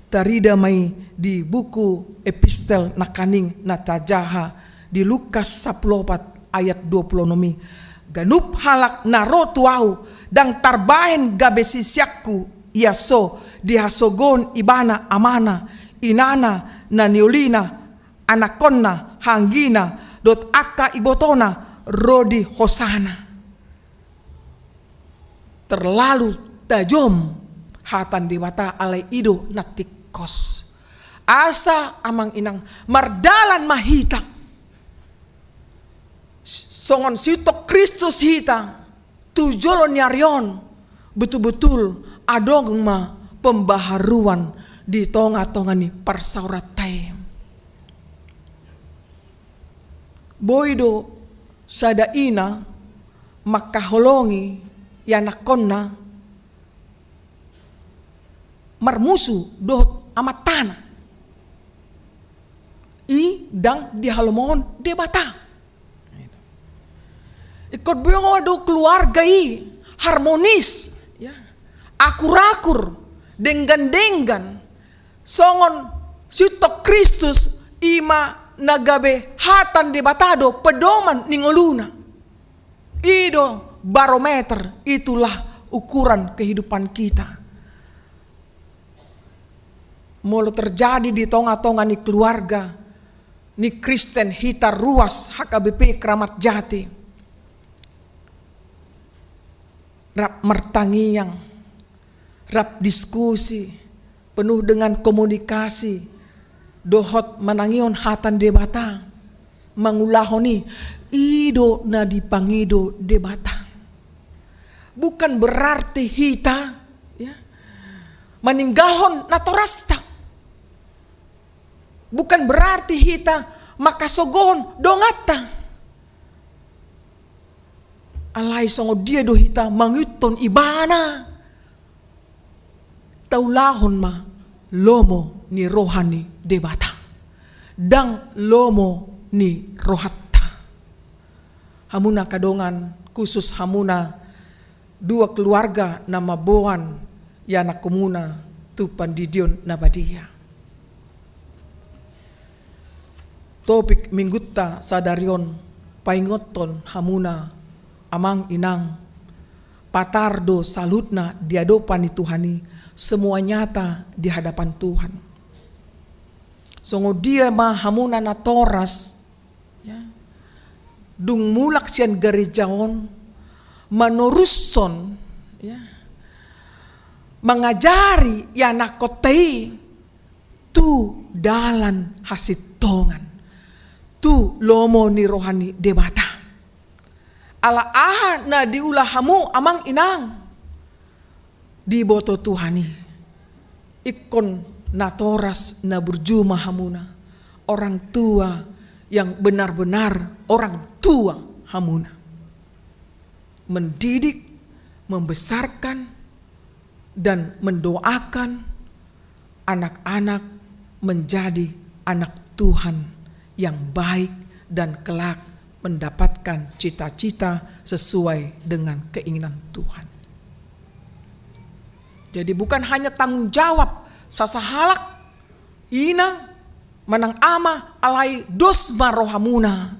Tarida ma i di buku epistel nangkaning na tajaha di Lukas sampulu opat ayat dua pulu onom i: Ganup halak na ro tu Ahu ndang tarbahen gabe siseanKu, ia so dihasogohon ibana amana, inana, na niolina, anakhonna, haanggina, dohot angka ibotona ro di hosana. Terlalu tajom hata ni Debata, alai i do na tingkos. Asa amang inang, mardalan ma hita Songon siuntok Kristus hita tu jolo ni ari on, betul-betul adong ma pembaharuan di tonga-tonga ni parsaoranta i. Boi do sada ina mangkaholongi ianakkonna marmusu dohot amantana i ndang dihalomohon Debata. Ingkon boi do keluarga i harmonis, ya, akur-akur, denggan-denggan, songon siuntok Kristus, i ma na gabe hata ni Debata do pedoman ni ngoluna. I do barometer, itulah ukuran kehidupan kita. Molo terjadi di tonga-tonga ni keluarga ni Kristen hita ruas H K B P Kramat Jati, rap martangiang, rap diskusi, penuh dengan komunikasi, dohot manangihon hata ni Debata, mangulahon i, i do na dipangido Debata. Bukan berarti hita, ya, maninggalhon natorasta. Bukan berarti hita mangkasogohon donganta. Alai songon dia do hita mangihuthon Ibana, taulahon ma lomo ni roha ni Debata, ndang lomo ni rohanta. Hamuna angka dongan, khusus hamuna dua keluarga na mamboan ianakkonmuna tu pandidion na badia. Topik minggunta sadari on, paingothon hamuna amang inang, patar do saluhutna di adopan ni Tuhan i, semua nyata di hadapan Tuhan. Songon dia ma hamuna natoras, ya, dung mulak sian gareja on, manorushon, ya, mangajari ianakkonta i tu dalan hasintongan, tu lomo ni roha ni Debata. Ala aha na diula hamu amang inang, diboto Tuhan i, ingkon natoras na burju ma hamuna, orang tua yang benar-benar orang tua hamuna. Mendidik, membesarkan, dan mendoakan anak-anak menjadi anak Tuhan yang baik dan kelak mendapatkan cita-cita sesuai dengan keinginan Tuhan. Jadi, bukan hanya tanggung jawab sasahalak, ina manang ama, alai dos ma rohamuna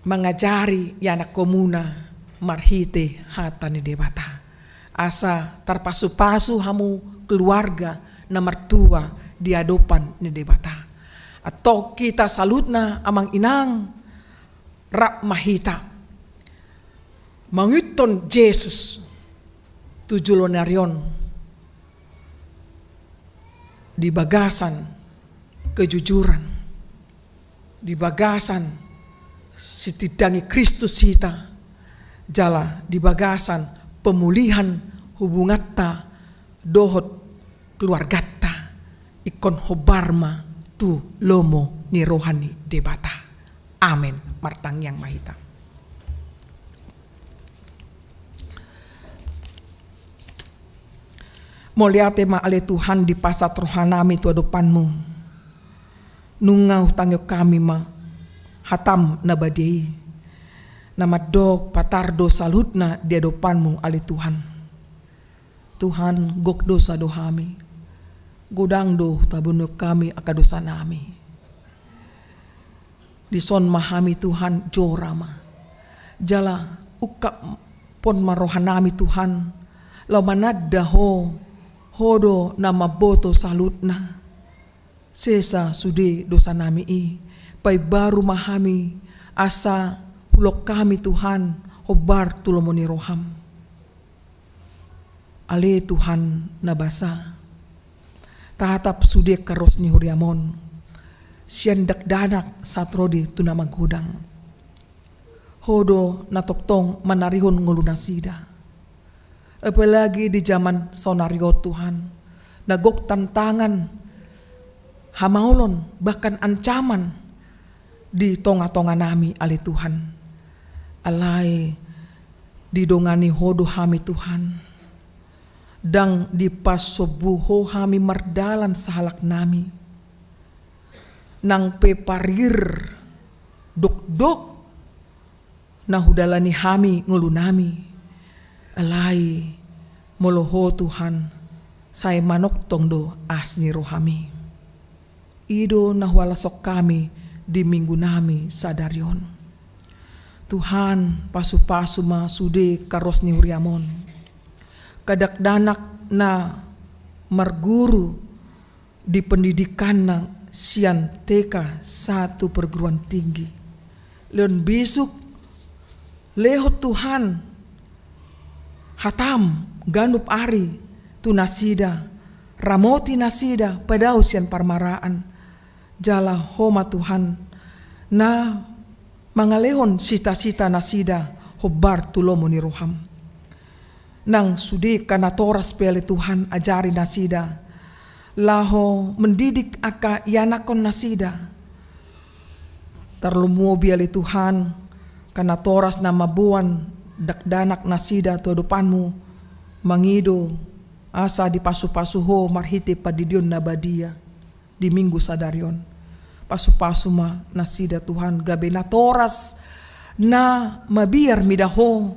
mangajari ianakkonmuna marhite hata ni Debata, asa tarpasupasu hamu keluarga na martua di adopan ni Debata. Antong hita saluhutna amang inang, rap ma hita mangihuthon Jesus tu jolo ni ari on di bagasan kejujuran, di bagasan sitindangi Kristus hita, jala di bagasan pemulihan hubunganta dohot keluarganta, ingkon hombar ma tu lomo ni roha ni Debata. Amen. Martangiang ma hita. Mauliate ma ale Tuhan, dipasahat rohanami tu adopanmu. Nunga hutangihon hami ma hatam na badia i, na mandok patar do saluhutna di adopanmu ale Tuhan. Tuhan, gok dosa do hami. Godang do tabonuhon hami angka dosanami. Dison ma hami Tuhan, jora ma. Jala ungkaphon ma rohanami Tuhan, laho mananda Ho, Ho do na mamboto saluhutna. Sesa sude dosanami i, paimbaru ma hami, asa hulahon hami Tuhan, hombar tu lomo ni roham. Ale Tuhan na basa, tatap sude angka ruas ni huriam on. sian dakdanak sahat ro di tu na magodang. Ho do na tongtong manarihon ngolunasida. Apalagi di jaman saonari on, Tuhan, na gok tantangan, hamaolon, bahkan ancaman di tonga-tonga nami, ale Tuhan. Alai didongani Ho do hami, Tuhan. Ndang dipasombu Ho hami mardalan sahalak nami. Nang pe parir dokdok na hudalani hami ngolunami. Alai molo Ho, Tuhan, sai manongtong do asi ni rohami. I do na hualashon hami di minggunami sadari on. Tuhan, pasupasu ma sude angka ruas ni huriam on, angka dakdanak na marguru di pendidikanna sian T K sahat tu perguruan tinggi. Lehon bisuk, lehon, Tuhan, hatam ganup ari tu nasida, ramoti nasida padao sian parmaraan. Jala Ho ma, Tuhan, na mangalehon sita-sita nasida hombar tu lomo ni roham. Nang sude angka natoras pe, ale Tuhan, ajari nasida laho mendidik angka ianakhon nasida. Tarlumobi, ale Tuhan, angka natoras na mamboan dakdanak nasida tu adopanmu, mangido asa dipasupasu Ho marhite pandidion na badia di minggu sadari on. Pasupasu ma nasida, Tuhan, gabe natoras na mabiar mida Ho,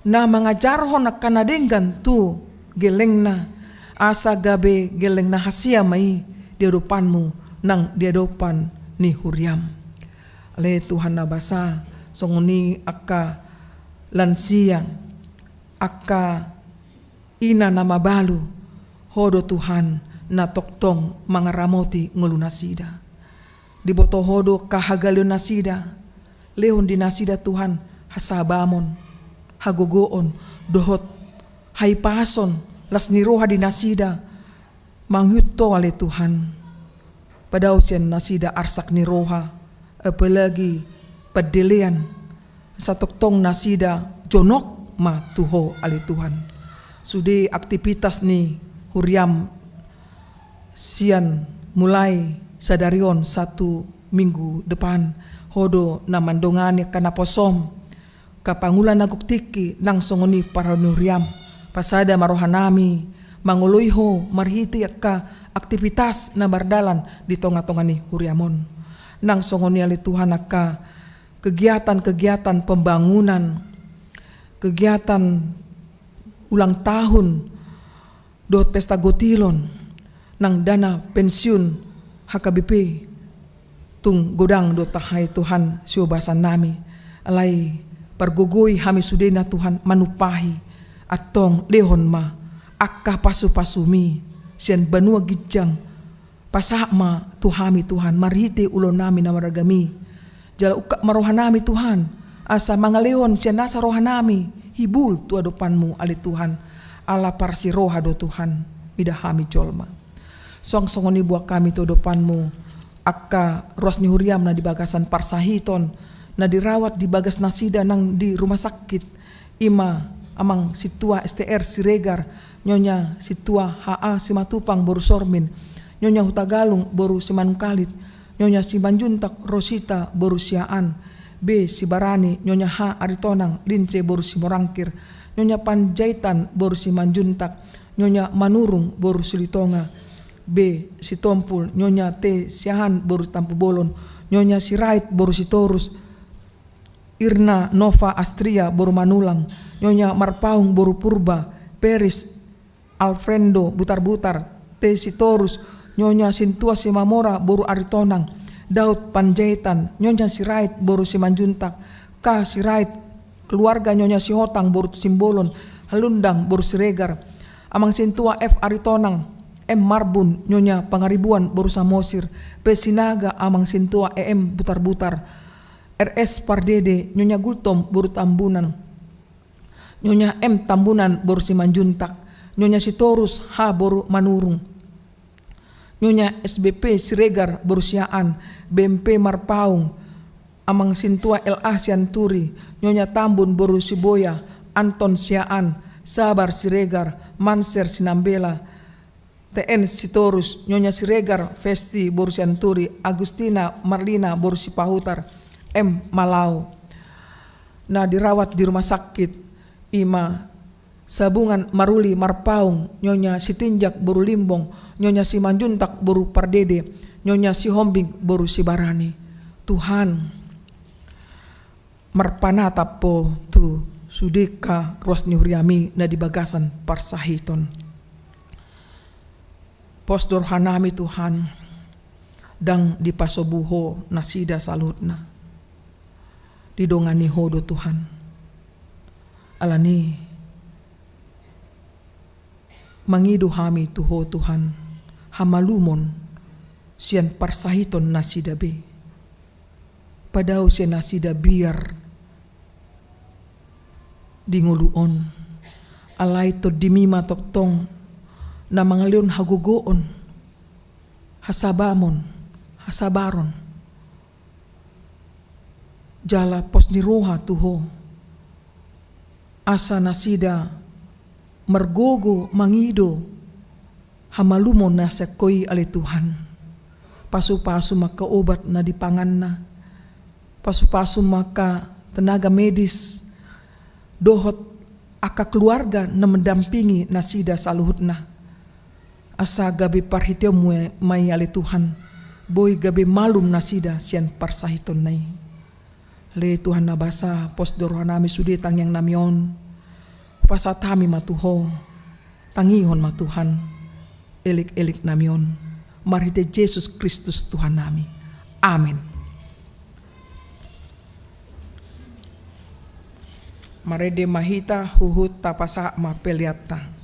na mangajarhon angka na denggan tu gellengna, asa gabe gelleng na hasea ma i di adopanmu nang di adopan ni huriam. Ale Tuhan na basa, songon i angka lansia, angka ina na mabalu, Ho do, Tuhan, na tongtong mangaramoti ngolunasida. Diboto Ho do angka hagaleonnasida, lehon di nasida, Tuhan, hasabamon, hagogoon, dohot haipason, las ni roha di nasida, mangihut Ho, ale Tuhan. Padao sian nasida arsak ni roha, apalagi pandelean, asa tongtong nasida jonok ma tu Ho, ale Tuhan. Sude aktivitas ni huriam sian mulai sadari on sahat tu minggu depan, Ho do na mandongani angka naposom, angka pangula na gok tingki, nang songon i parrohahon ni huriam. Pasada ma rohanami mangoloi Ho marhite angka aktivitas na mardalan di tonga-tonga ni huriam on. Nang songon i, ale Tuhan, angka kegiatan-kegiatan pembangunan, kegiatan ulang tahun, dohot pesta gotilon, nang dana pensiun H K B P, tung godang do tahe, Tuhan, siobasannami. Alai pargogoi hami sudena, Tuhan, manumpahi. Antong lehon ma angka pasupasumi sian banua ginjang, pasahat ma tu hami, Tuhan, marhite ulaonnami na marragam i. Jala ungkap ma rohanami, Tuhan, asa mangalehon sian nasa rohanami hibul tu adopanmu, ale Tuhan, ala parsiroha do, Tuhan, mida hami jolma. Suang songon i buat hami tu adopanmu angka ruas ni huriam na di bagasan parsahiton, na dirawat di bagas nasida nang di rumah sakit, i ma amang sintua S T R Siregar, nyonya sintua H A Simatupang boru Sormin, nyonya Hutagalung boru Simanungkalit, nyonya Simanjuntak Rosita boru Siaan, B Sibarani, nyonya H Aritonang Lince boru Simorangkir, nyonya Panjaitan boru Simanjuntak, nyonya Manurung boru Silitonga, B Sitompul, nyonya T Siahaan boru Tampubolon, nyonya Sirait boru Sitorus, Irna Nova Astria boru Manulang, nyonya Marpaung boru Purba, Peris Alfrendo Butarbutar, T Sitorus, nyonya Sintua Simamora boru Aritonang, Daud Panjaitan, nyonya Sirait boru Simanjuntak, K Sirait, keluarga nyonya Sihotang boru Simbolon, Halundang boru Siregar, amang sintua F Aritonang, M Marbun, nyonya Pangaribuan boru Samosir, P Sinaga, amang sintua E M Butarbutar, R S Pardede, nyonya Gultom boru Tambunan, nyonya M Tambunan boru Simanjuntak, nyonya Sitorus H boru Manurung, Nyonya S B P Siregar boru Siaan, B M P Marpaung, Amang Sintua L A Sianturi, Nyonya Tambun boru Siboya, Anton Siaan, Sabar Siregar, Manser Sinambela, T N Sitorus, Nyonya Siregar Festi boru Sianturi, Agustina Marlina boru Sipahutar, M Malau. Na dirawat di rumah sakit, ima Sabungan Maruli Marpaung, Nyonya Sitinjak boru Limbong, Nyonya Simanjuntak boru Pardede, Nyonya Sihombing boru Sibarani. Tuhan, marpanatap Ho tu sude angka ruas ni huriami na di bagasan parsahiton. Pos do rohanami Tuhan, ndang dipasobu Ho nasida saluhutna. Didongani Ho do Tuhan. Alani mangido hami tu Ho Tuhan, hamalumon sian parsahiton nasida be. Padao sian nasida biar di ngolu on. Alai TondiMi ma tongtong na mangalehon hagogoon, hasabamon, hasabaron. Jala pos ni roha tu Ho. Asa nasida margogo mangido hamalumon na sian Ho i ale Tuhan. Pasupasu ma angka obat na dipanganna. Pasupasu ma angka tenaga medis dohot angka keluarga na mendampingi nasida saluhutna. Asa gabe parhiteanMu ma i ale Tuhan, boi gabe malum nasida sian parsahitonna i. Ale Tuhan na basa, pos do rohanami sude tangiangnami on. Pasahat hami ma tu Ho. Tangihon ma Tuhan elek-eleknami on. Marhite Jesus Kristus Tuhannami. Amen. Marende ma hita huhut tapasahat ma peleanta.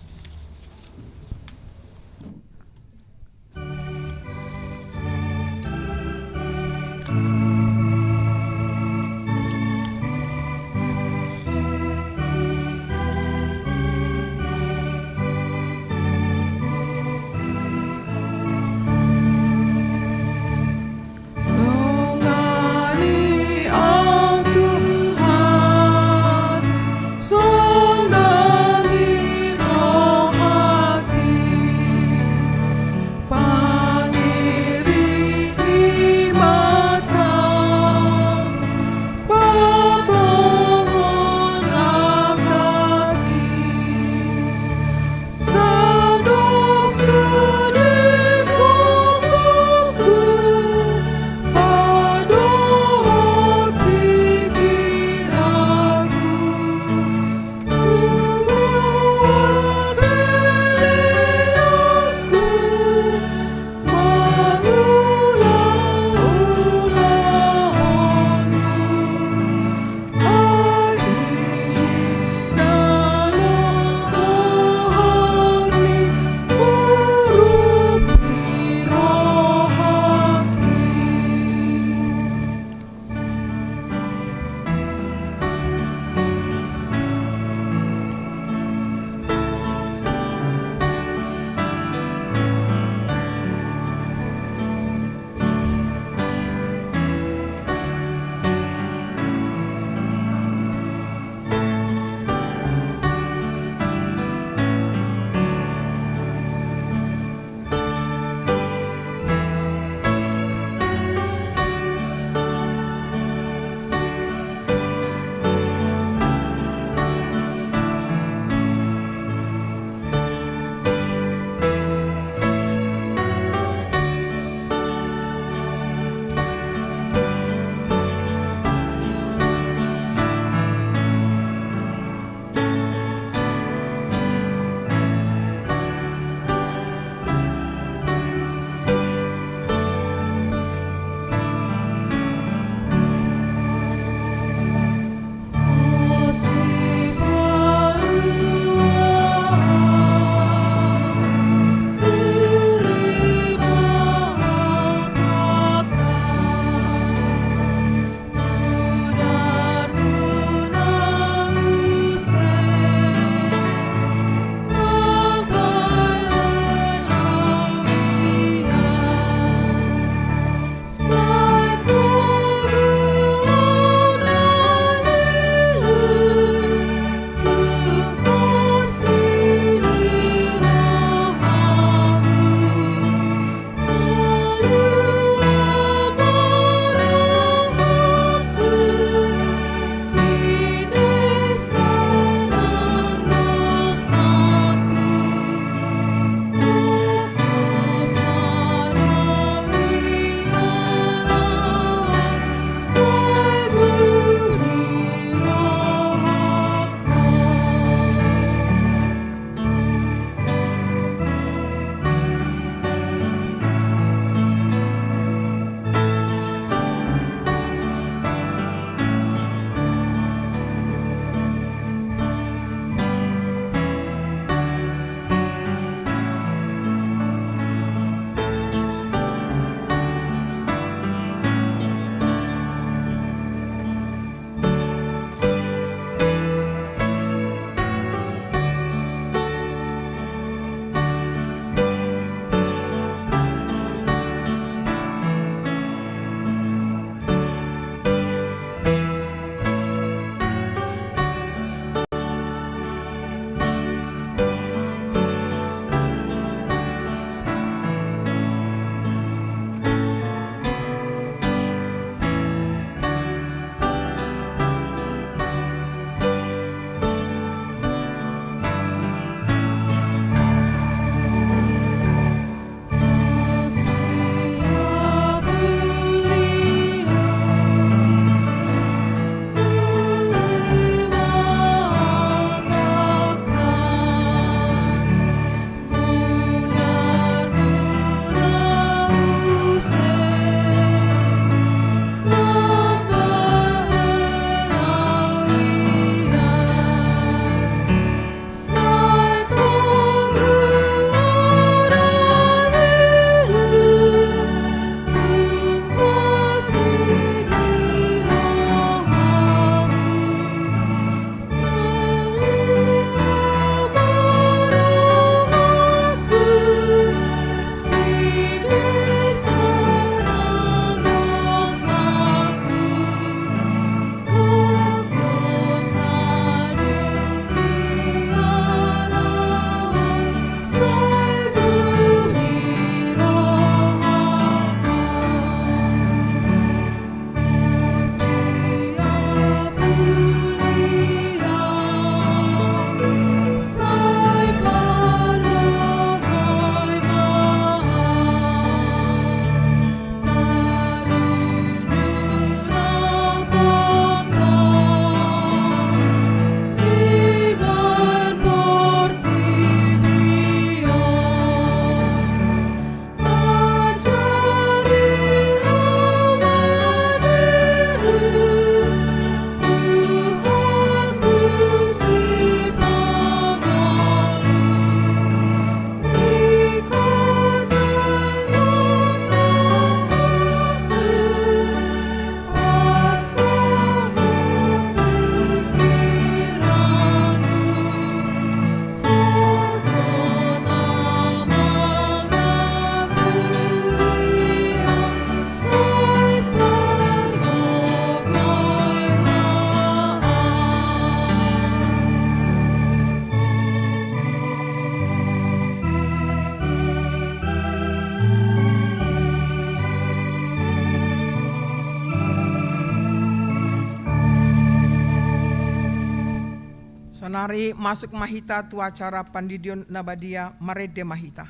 Nari masuk ma hita tu acara pandidion na badia, marende ma hita.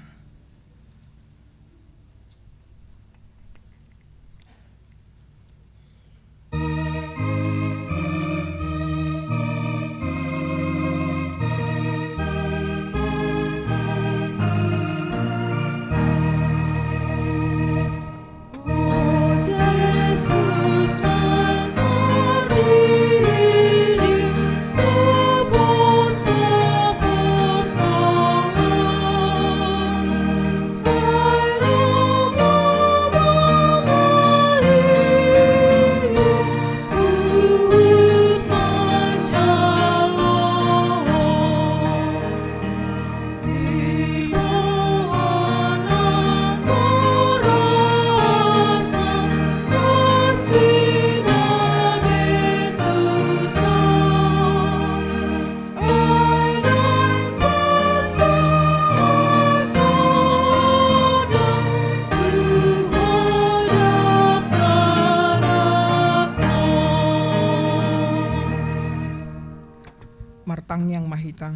Martangiang ma hita.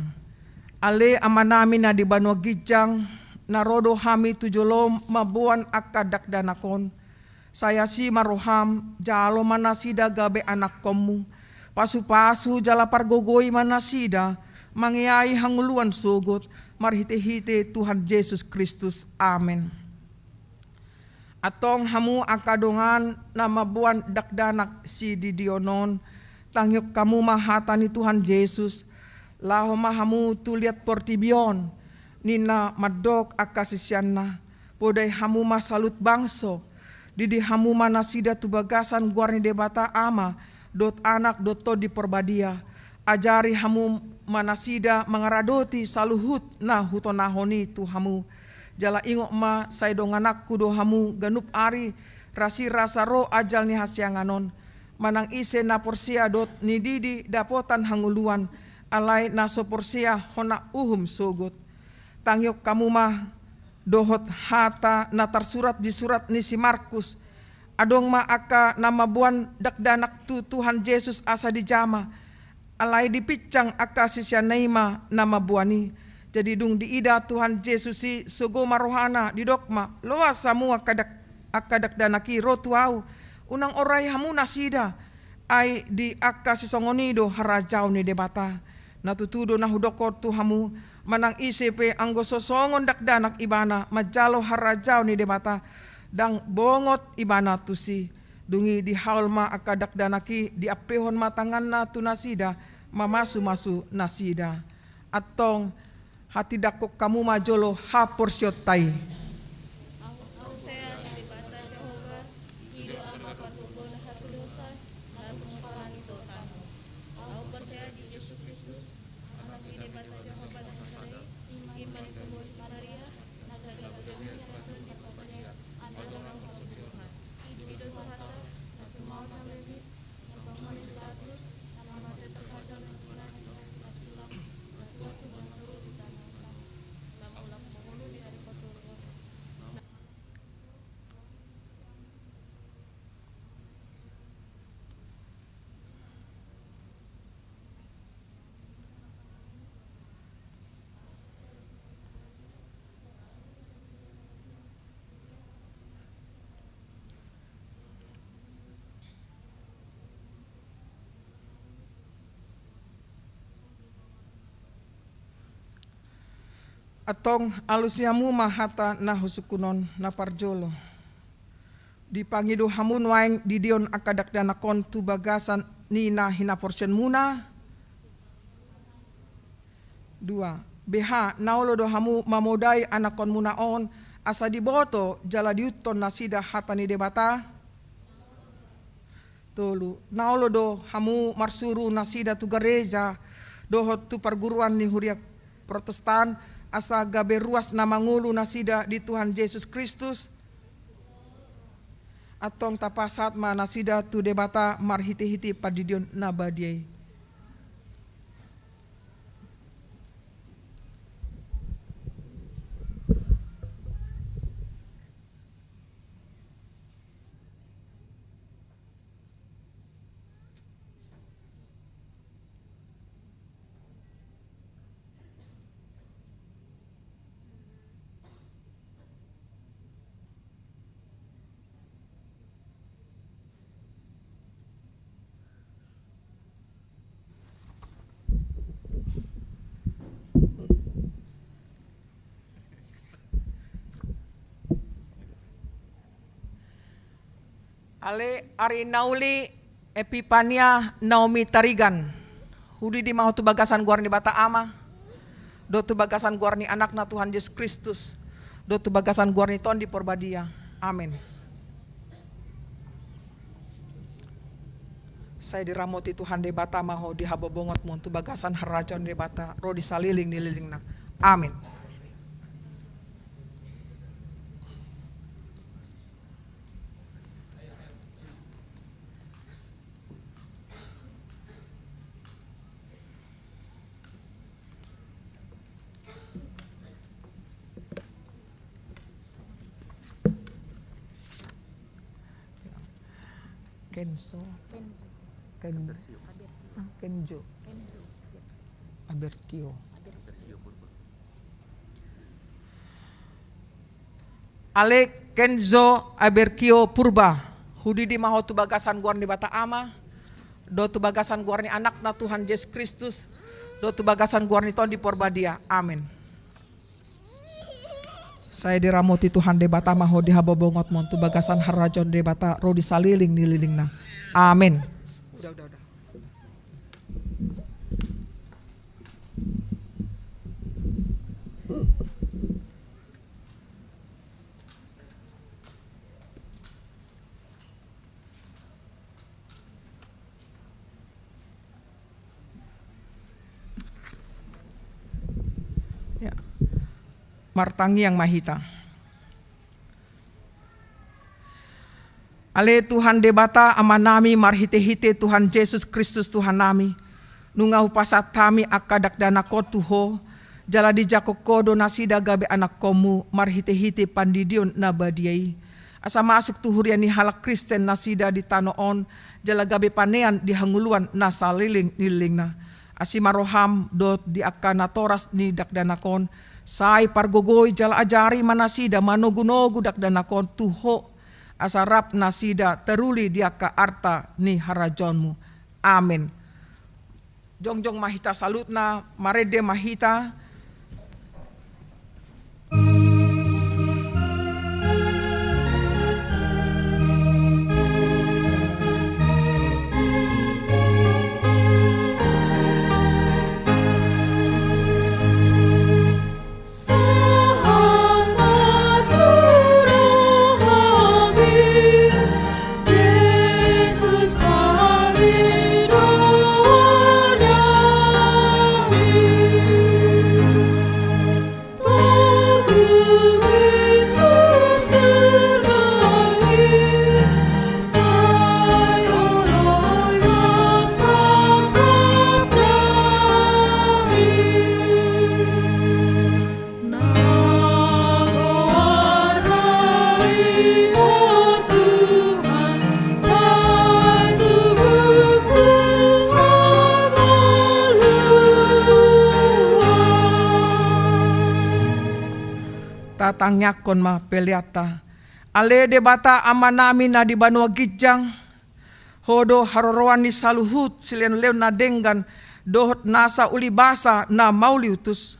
Ale Amanami na di banua ginjang, na ro do hami tu joloM mamboan angka dakdanak on. Sai asi ma rohaM, jalo ma nasida gabe anakkonMu. Pasupasu jala pargogoi ma nasida mangeahi hangoluan sogot, marhitehite Tuhan Jesus Kristus. Amen. Antong hamu angka dongan na mamboan dakdanak sididion on, tangihon hamu ma hata ni Tuhan Jesus, laho ma hamu tu liat portibi on, ninna mandok angka siseanna, podai hamu ma saluhut bangso, didi hamu ma nasida tu bagasan goar ni Debata Ama, dohot Anak, dohot Tondi Porbadia. Ajari hamu ma nasida mangaradoti saluhut na hutonahon i tu hamu. Jala ingot ma, sai dongananku do hamu ganup ari, rasirasa ro ajal ni hasiangan on. Manang ise na porsea dohot nididi dapotan hangoluan, alai na so porsea hona uhum sogot. Tangihon hamu ma dohot hata na tarsurat di surat ni si Markus. Adong ma angka na mamboan dakdanak tu Tuhan Jesus asa dijama, alai dipinsang angka siseanna i ma na mamboan i. Jadi dung diida Tuhan Jesus i, sogo ma rohana, didok ma, loas hamu angka dak-, angka dakdanak i ro tu Ahu, unang orai hamu nasida. Ai di angka sisongon i do harajaon ni Debata. Na tutu do na hudokkon tu hamu, manang ise pe anggo so songon dakdanak ibana manjalo harajaon ni Debata, ndang bongot ibana tusi. Dung i dihaol ma angka dakdanak i, diampehon ma tanganna tu nasida, mamasumasu nasida. Antong, hatindangkon hamu ma jolo haporseaonta i. Ahu porsea di Debata Jahowa, i do Ama pargogoi na sapudosa, na tumompa langit dohot tano. Ahu porsea di Jesus Kristus, Anak ni Debata Jahowa na sasada i, i ma na dipaboa si Maria, na gabe manusia, na tumompa langit dohot tano. I do Tuhanta, na tumompa langit, na pamuhon ni si Pilatus, na mamatean, na tarpajal, na manghianati, na silang, na tumompa langit dohot tano. Na mulak mangolu di ari patoluhon. Antong alusi hamu ma hata na husungkun on. Na parjolo, dipangido hamu nuaeng didion angka dakdanak on tu bagasan ni na hinaporseaonmuna? Dua, beha na olo do hamu mamodai anakkonmuna on asa diboto jala diihuthon nasida hata ni Debata? Tolu, na olo do hamu marsuru nasida tu gareja dohot tu parguruan ni huria Protestan, asa gabe ruas na mangolu nasida di Tuhan Jesus Kristus? Antong tapasahat ma nasida tu Debata marhitehite pandidion na badia i. Ale ari na uli Epipania Naomi Tarigan, hudidi ma ho tu bagasan goar ni Debata Ama, dohot tu bagasan goar ni Anakna Tuhan Jesus Kristus, dohot tu bagasan goar ni Tondi Porbadia. Amen. Sai diramoti Tuhan Debata ma ho di habobongotmon tu bagasan harajaon Debata ro di salelenglelengna. Amen. Kenzo. Kenzo. Ken-, Abersio. Ah, Kenzo. Kenzo. Aberkio. Abersio. Abersio Purba. Ale Kenzo Aberkio Purba, hudidi ma ho tu bagasan goar ni Debata Ama, dohot tu bagasan goar ni Anakna Tuhan Jesus Kristus, dohot tu bagasan goar ni Tondi Porbadia. Amen. Sai diramoti Tuhan Debata ma ho di habobongotmon tu bagasan harajaon Debata ro di salelenglelengna. Amen. Udah, udah, udah. Ya. Martangiang ma hita. Ale Tuhan Debata Amanami, marhitehite Tuhan Jesus Kristus Tuhannami, nunga hupasahat hami angka dakdanak on tu Ho, jala dijangkon Ho do nasida gabe anakkonmu marhitehite pandidion na badia i, asa masuk tu huria ni halak Kristen nasida di tano on, jala gabe panean di hangoluan na salelenglelengna. Asi ma roham dohot di angka natoras ni dakdanak on, sai pargogoi jala ajari ma nasida manogunogu dakdanak on tu Ho, asa rap nasida taruli di angka arta ni harajaonmu. Amen. Jongjong ma hita saluhutna, marende ma hita. Tatangiangkon ma peleanta. Ale Debata Amanami na di banua ginjang, Ho do haroroan ni saluhut sileonleon na denggan dohot nasa ulibasa na mauliutus.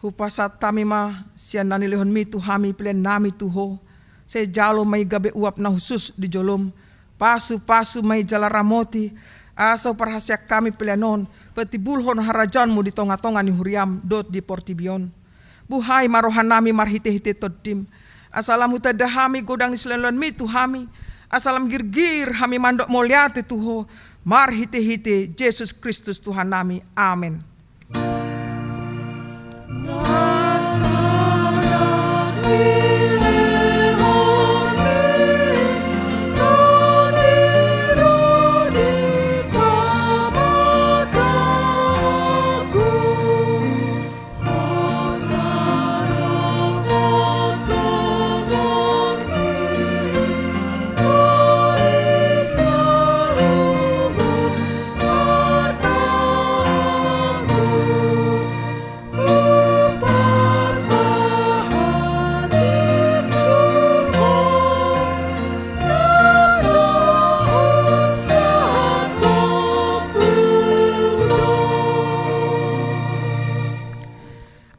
Hupasahat hami ma sian na nilehonmi tu hami peleannami tu Ho. Sai jalo ma i gabe uap na hushus di jolom. Pasupasu ma i jala ramoti, asa huparhaseang hami pelean on, patimbulhon harajaonmu di tongatonga ni huriam dohot di portibi on. Buhai ma rohanami marhitehite Tondim, asa lam hutanda hami godang ni sileonleonmi tu hami, asa lam girgir hami mandok mauliate tu Ho, marhitehite Jesus Kristus Tuhannami. Amen.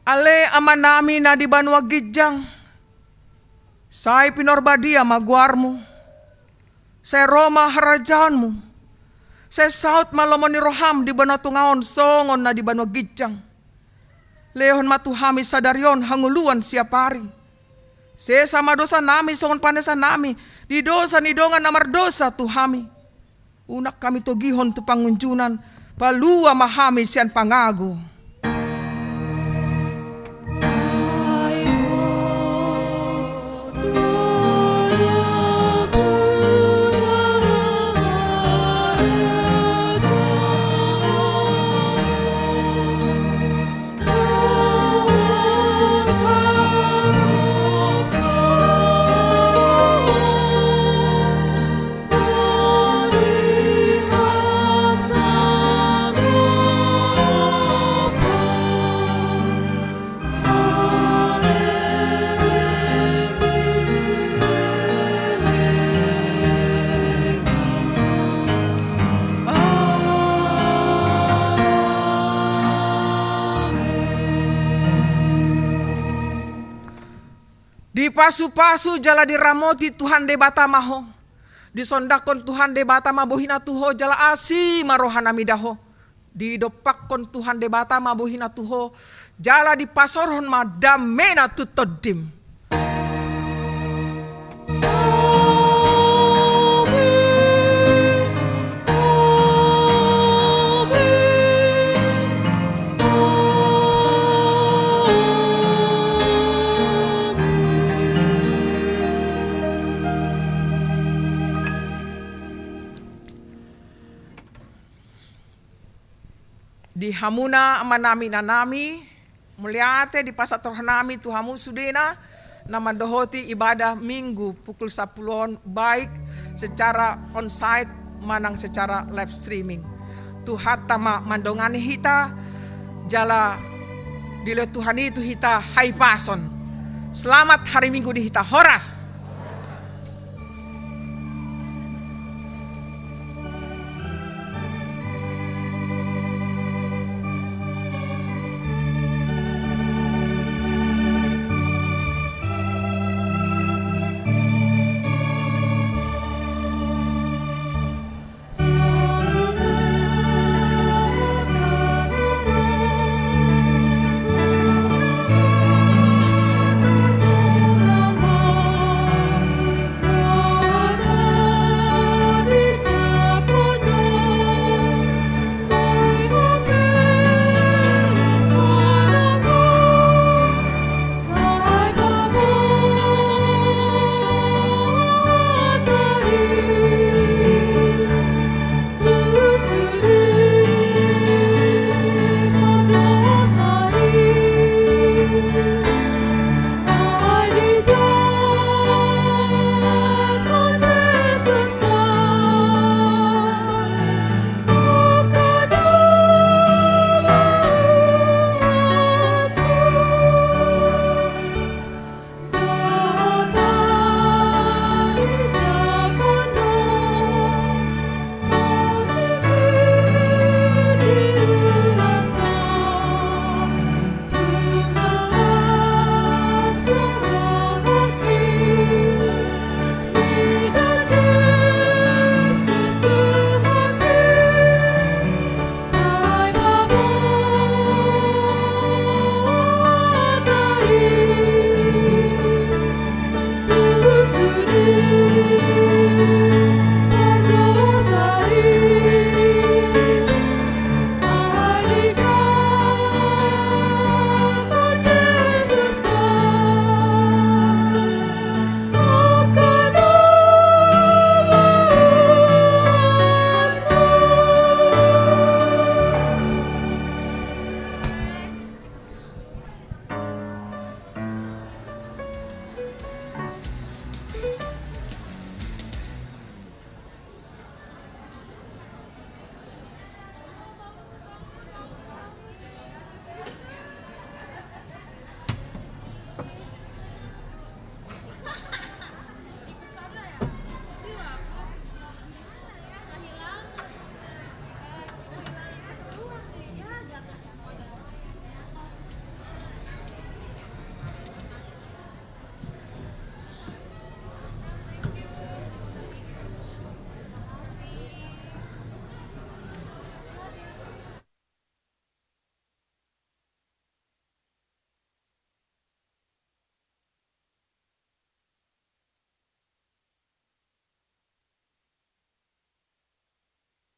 Ale Amanami na di banua ginjang, sai pinorbadia ma goarmu. Sai ro ma harajaonmu. Sai saut ma lomo ni roham di banua tonga on songon na di banua ginjang. Lehon ma tu hami sadari on hangoluan siapari. Sesa ma dosanami songon panesanami di dosa ni dongan na mardosa tu hami. Unang hami togihon tu pangunjunan, palua ma hami sian pangago. Dipasupasu jala diramoti Tuhan Debata ma ho. Disondangkon Tuhan Debata ma bohina tu ho jala asi ma rohana mida ho. Didompakkon Tuhan Debata ma bohina tu ho jala dipasaorhon ma damena tu tondim. Di hamuna amanami inanami, mauliate dipasahat rohanami tu hamu sudena na mandohoti ibadah Minggu pukul sapuluh on, baik secara onsite manang secara live streaming. Tuhanta ma mandongani hita, jala dilehon Tuhan i tu hita hahipason. Selamat hari Minggu di hita, horas.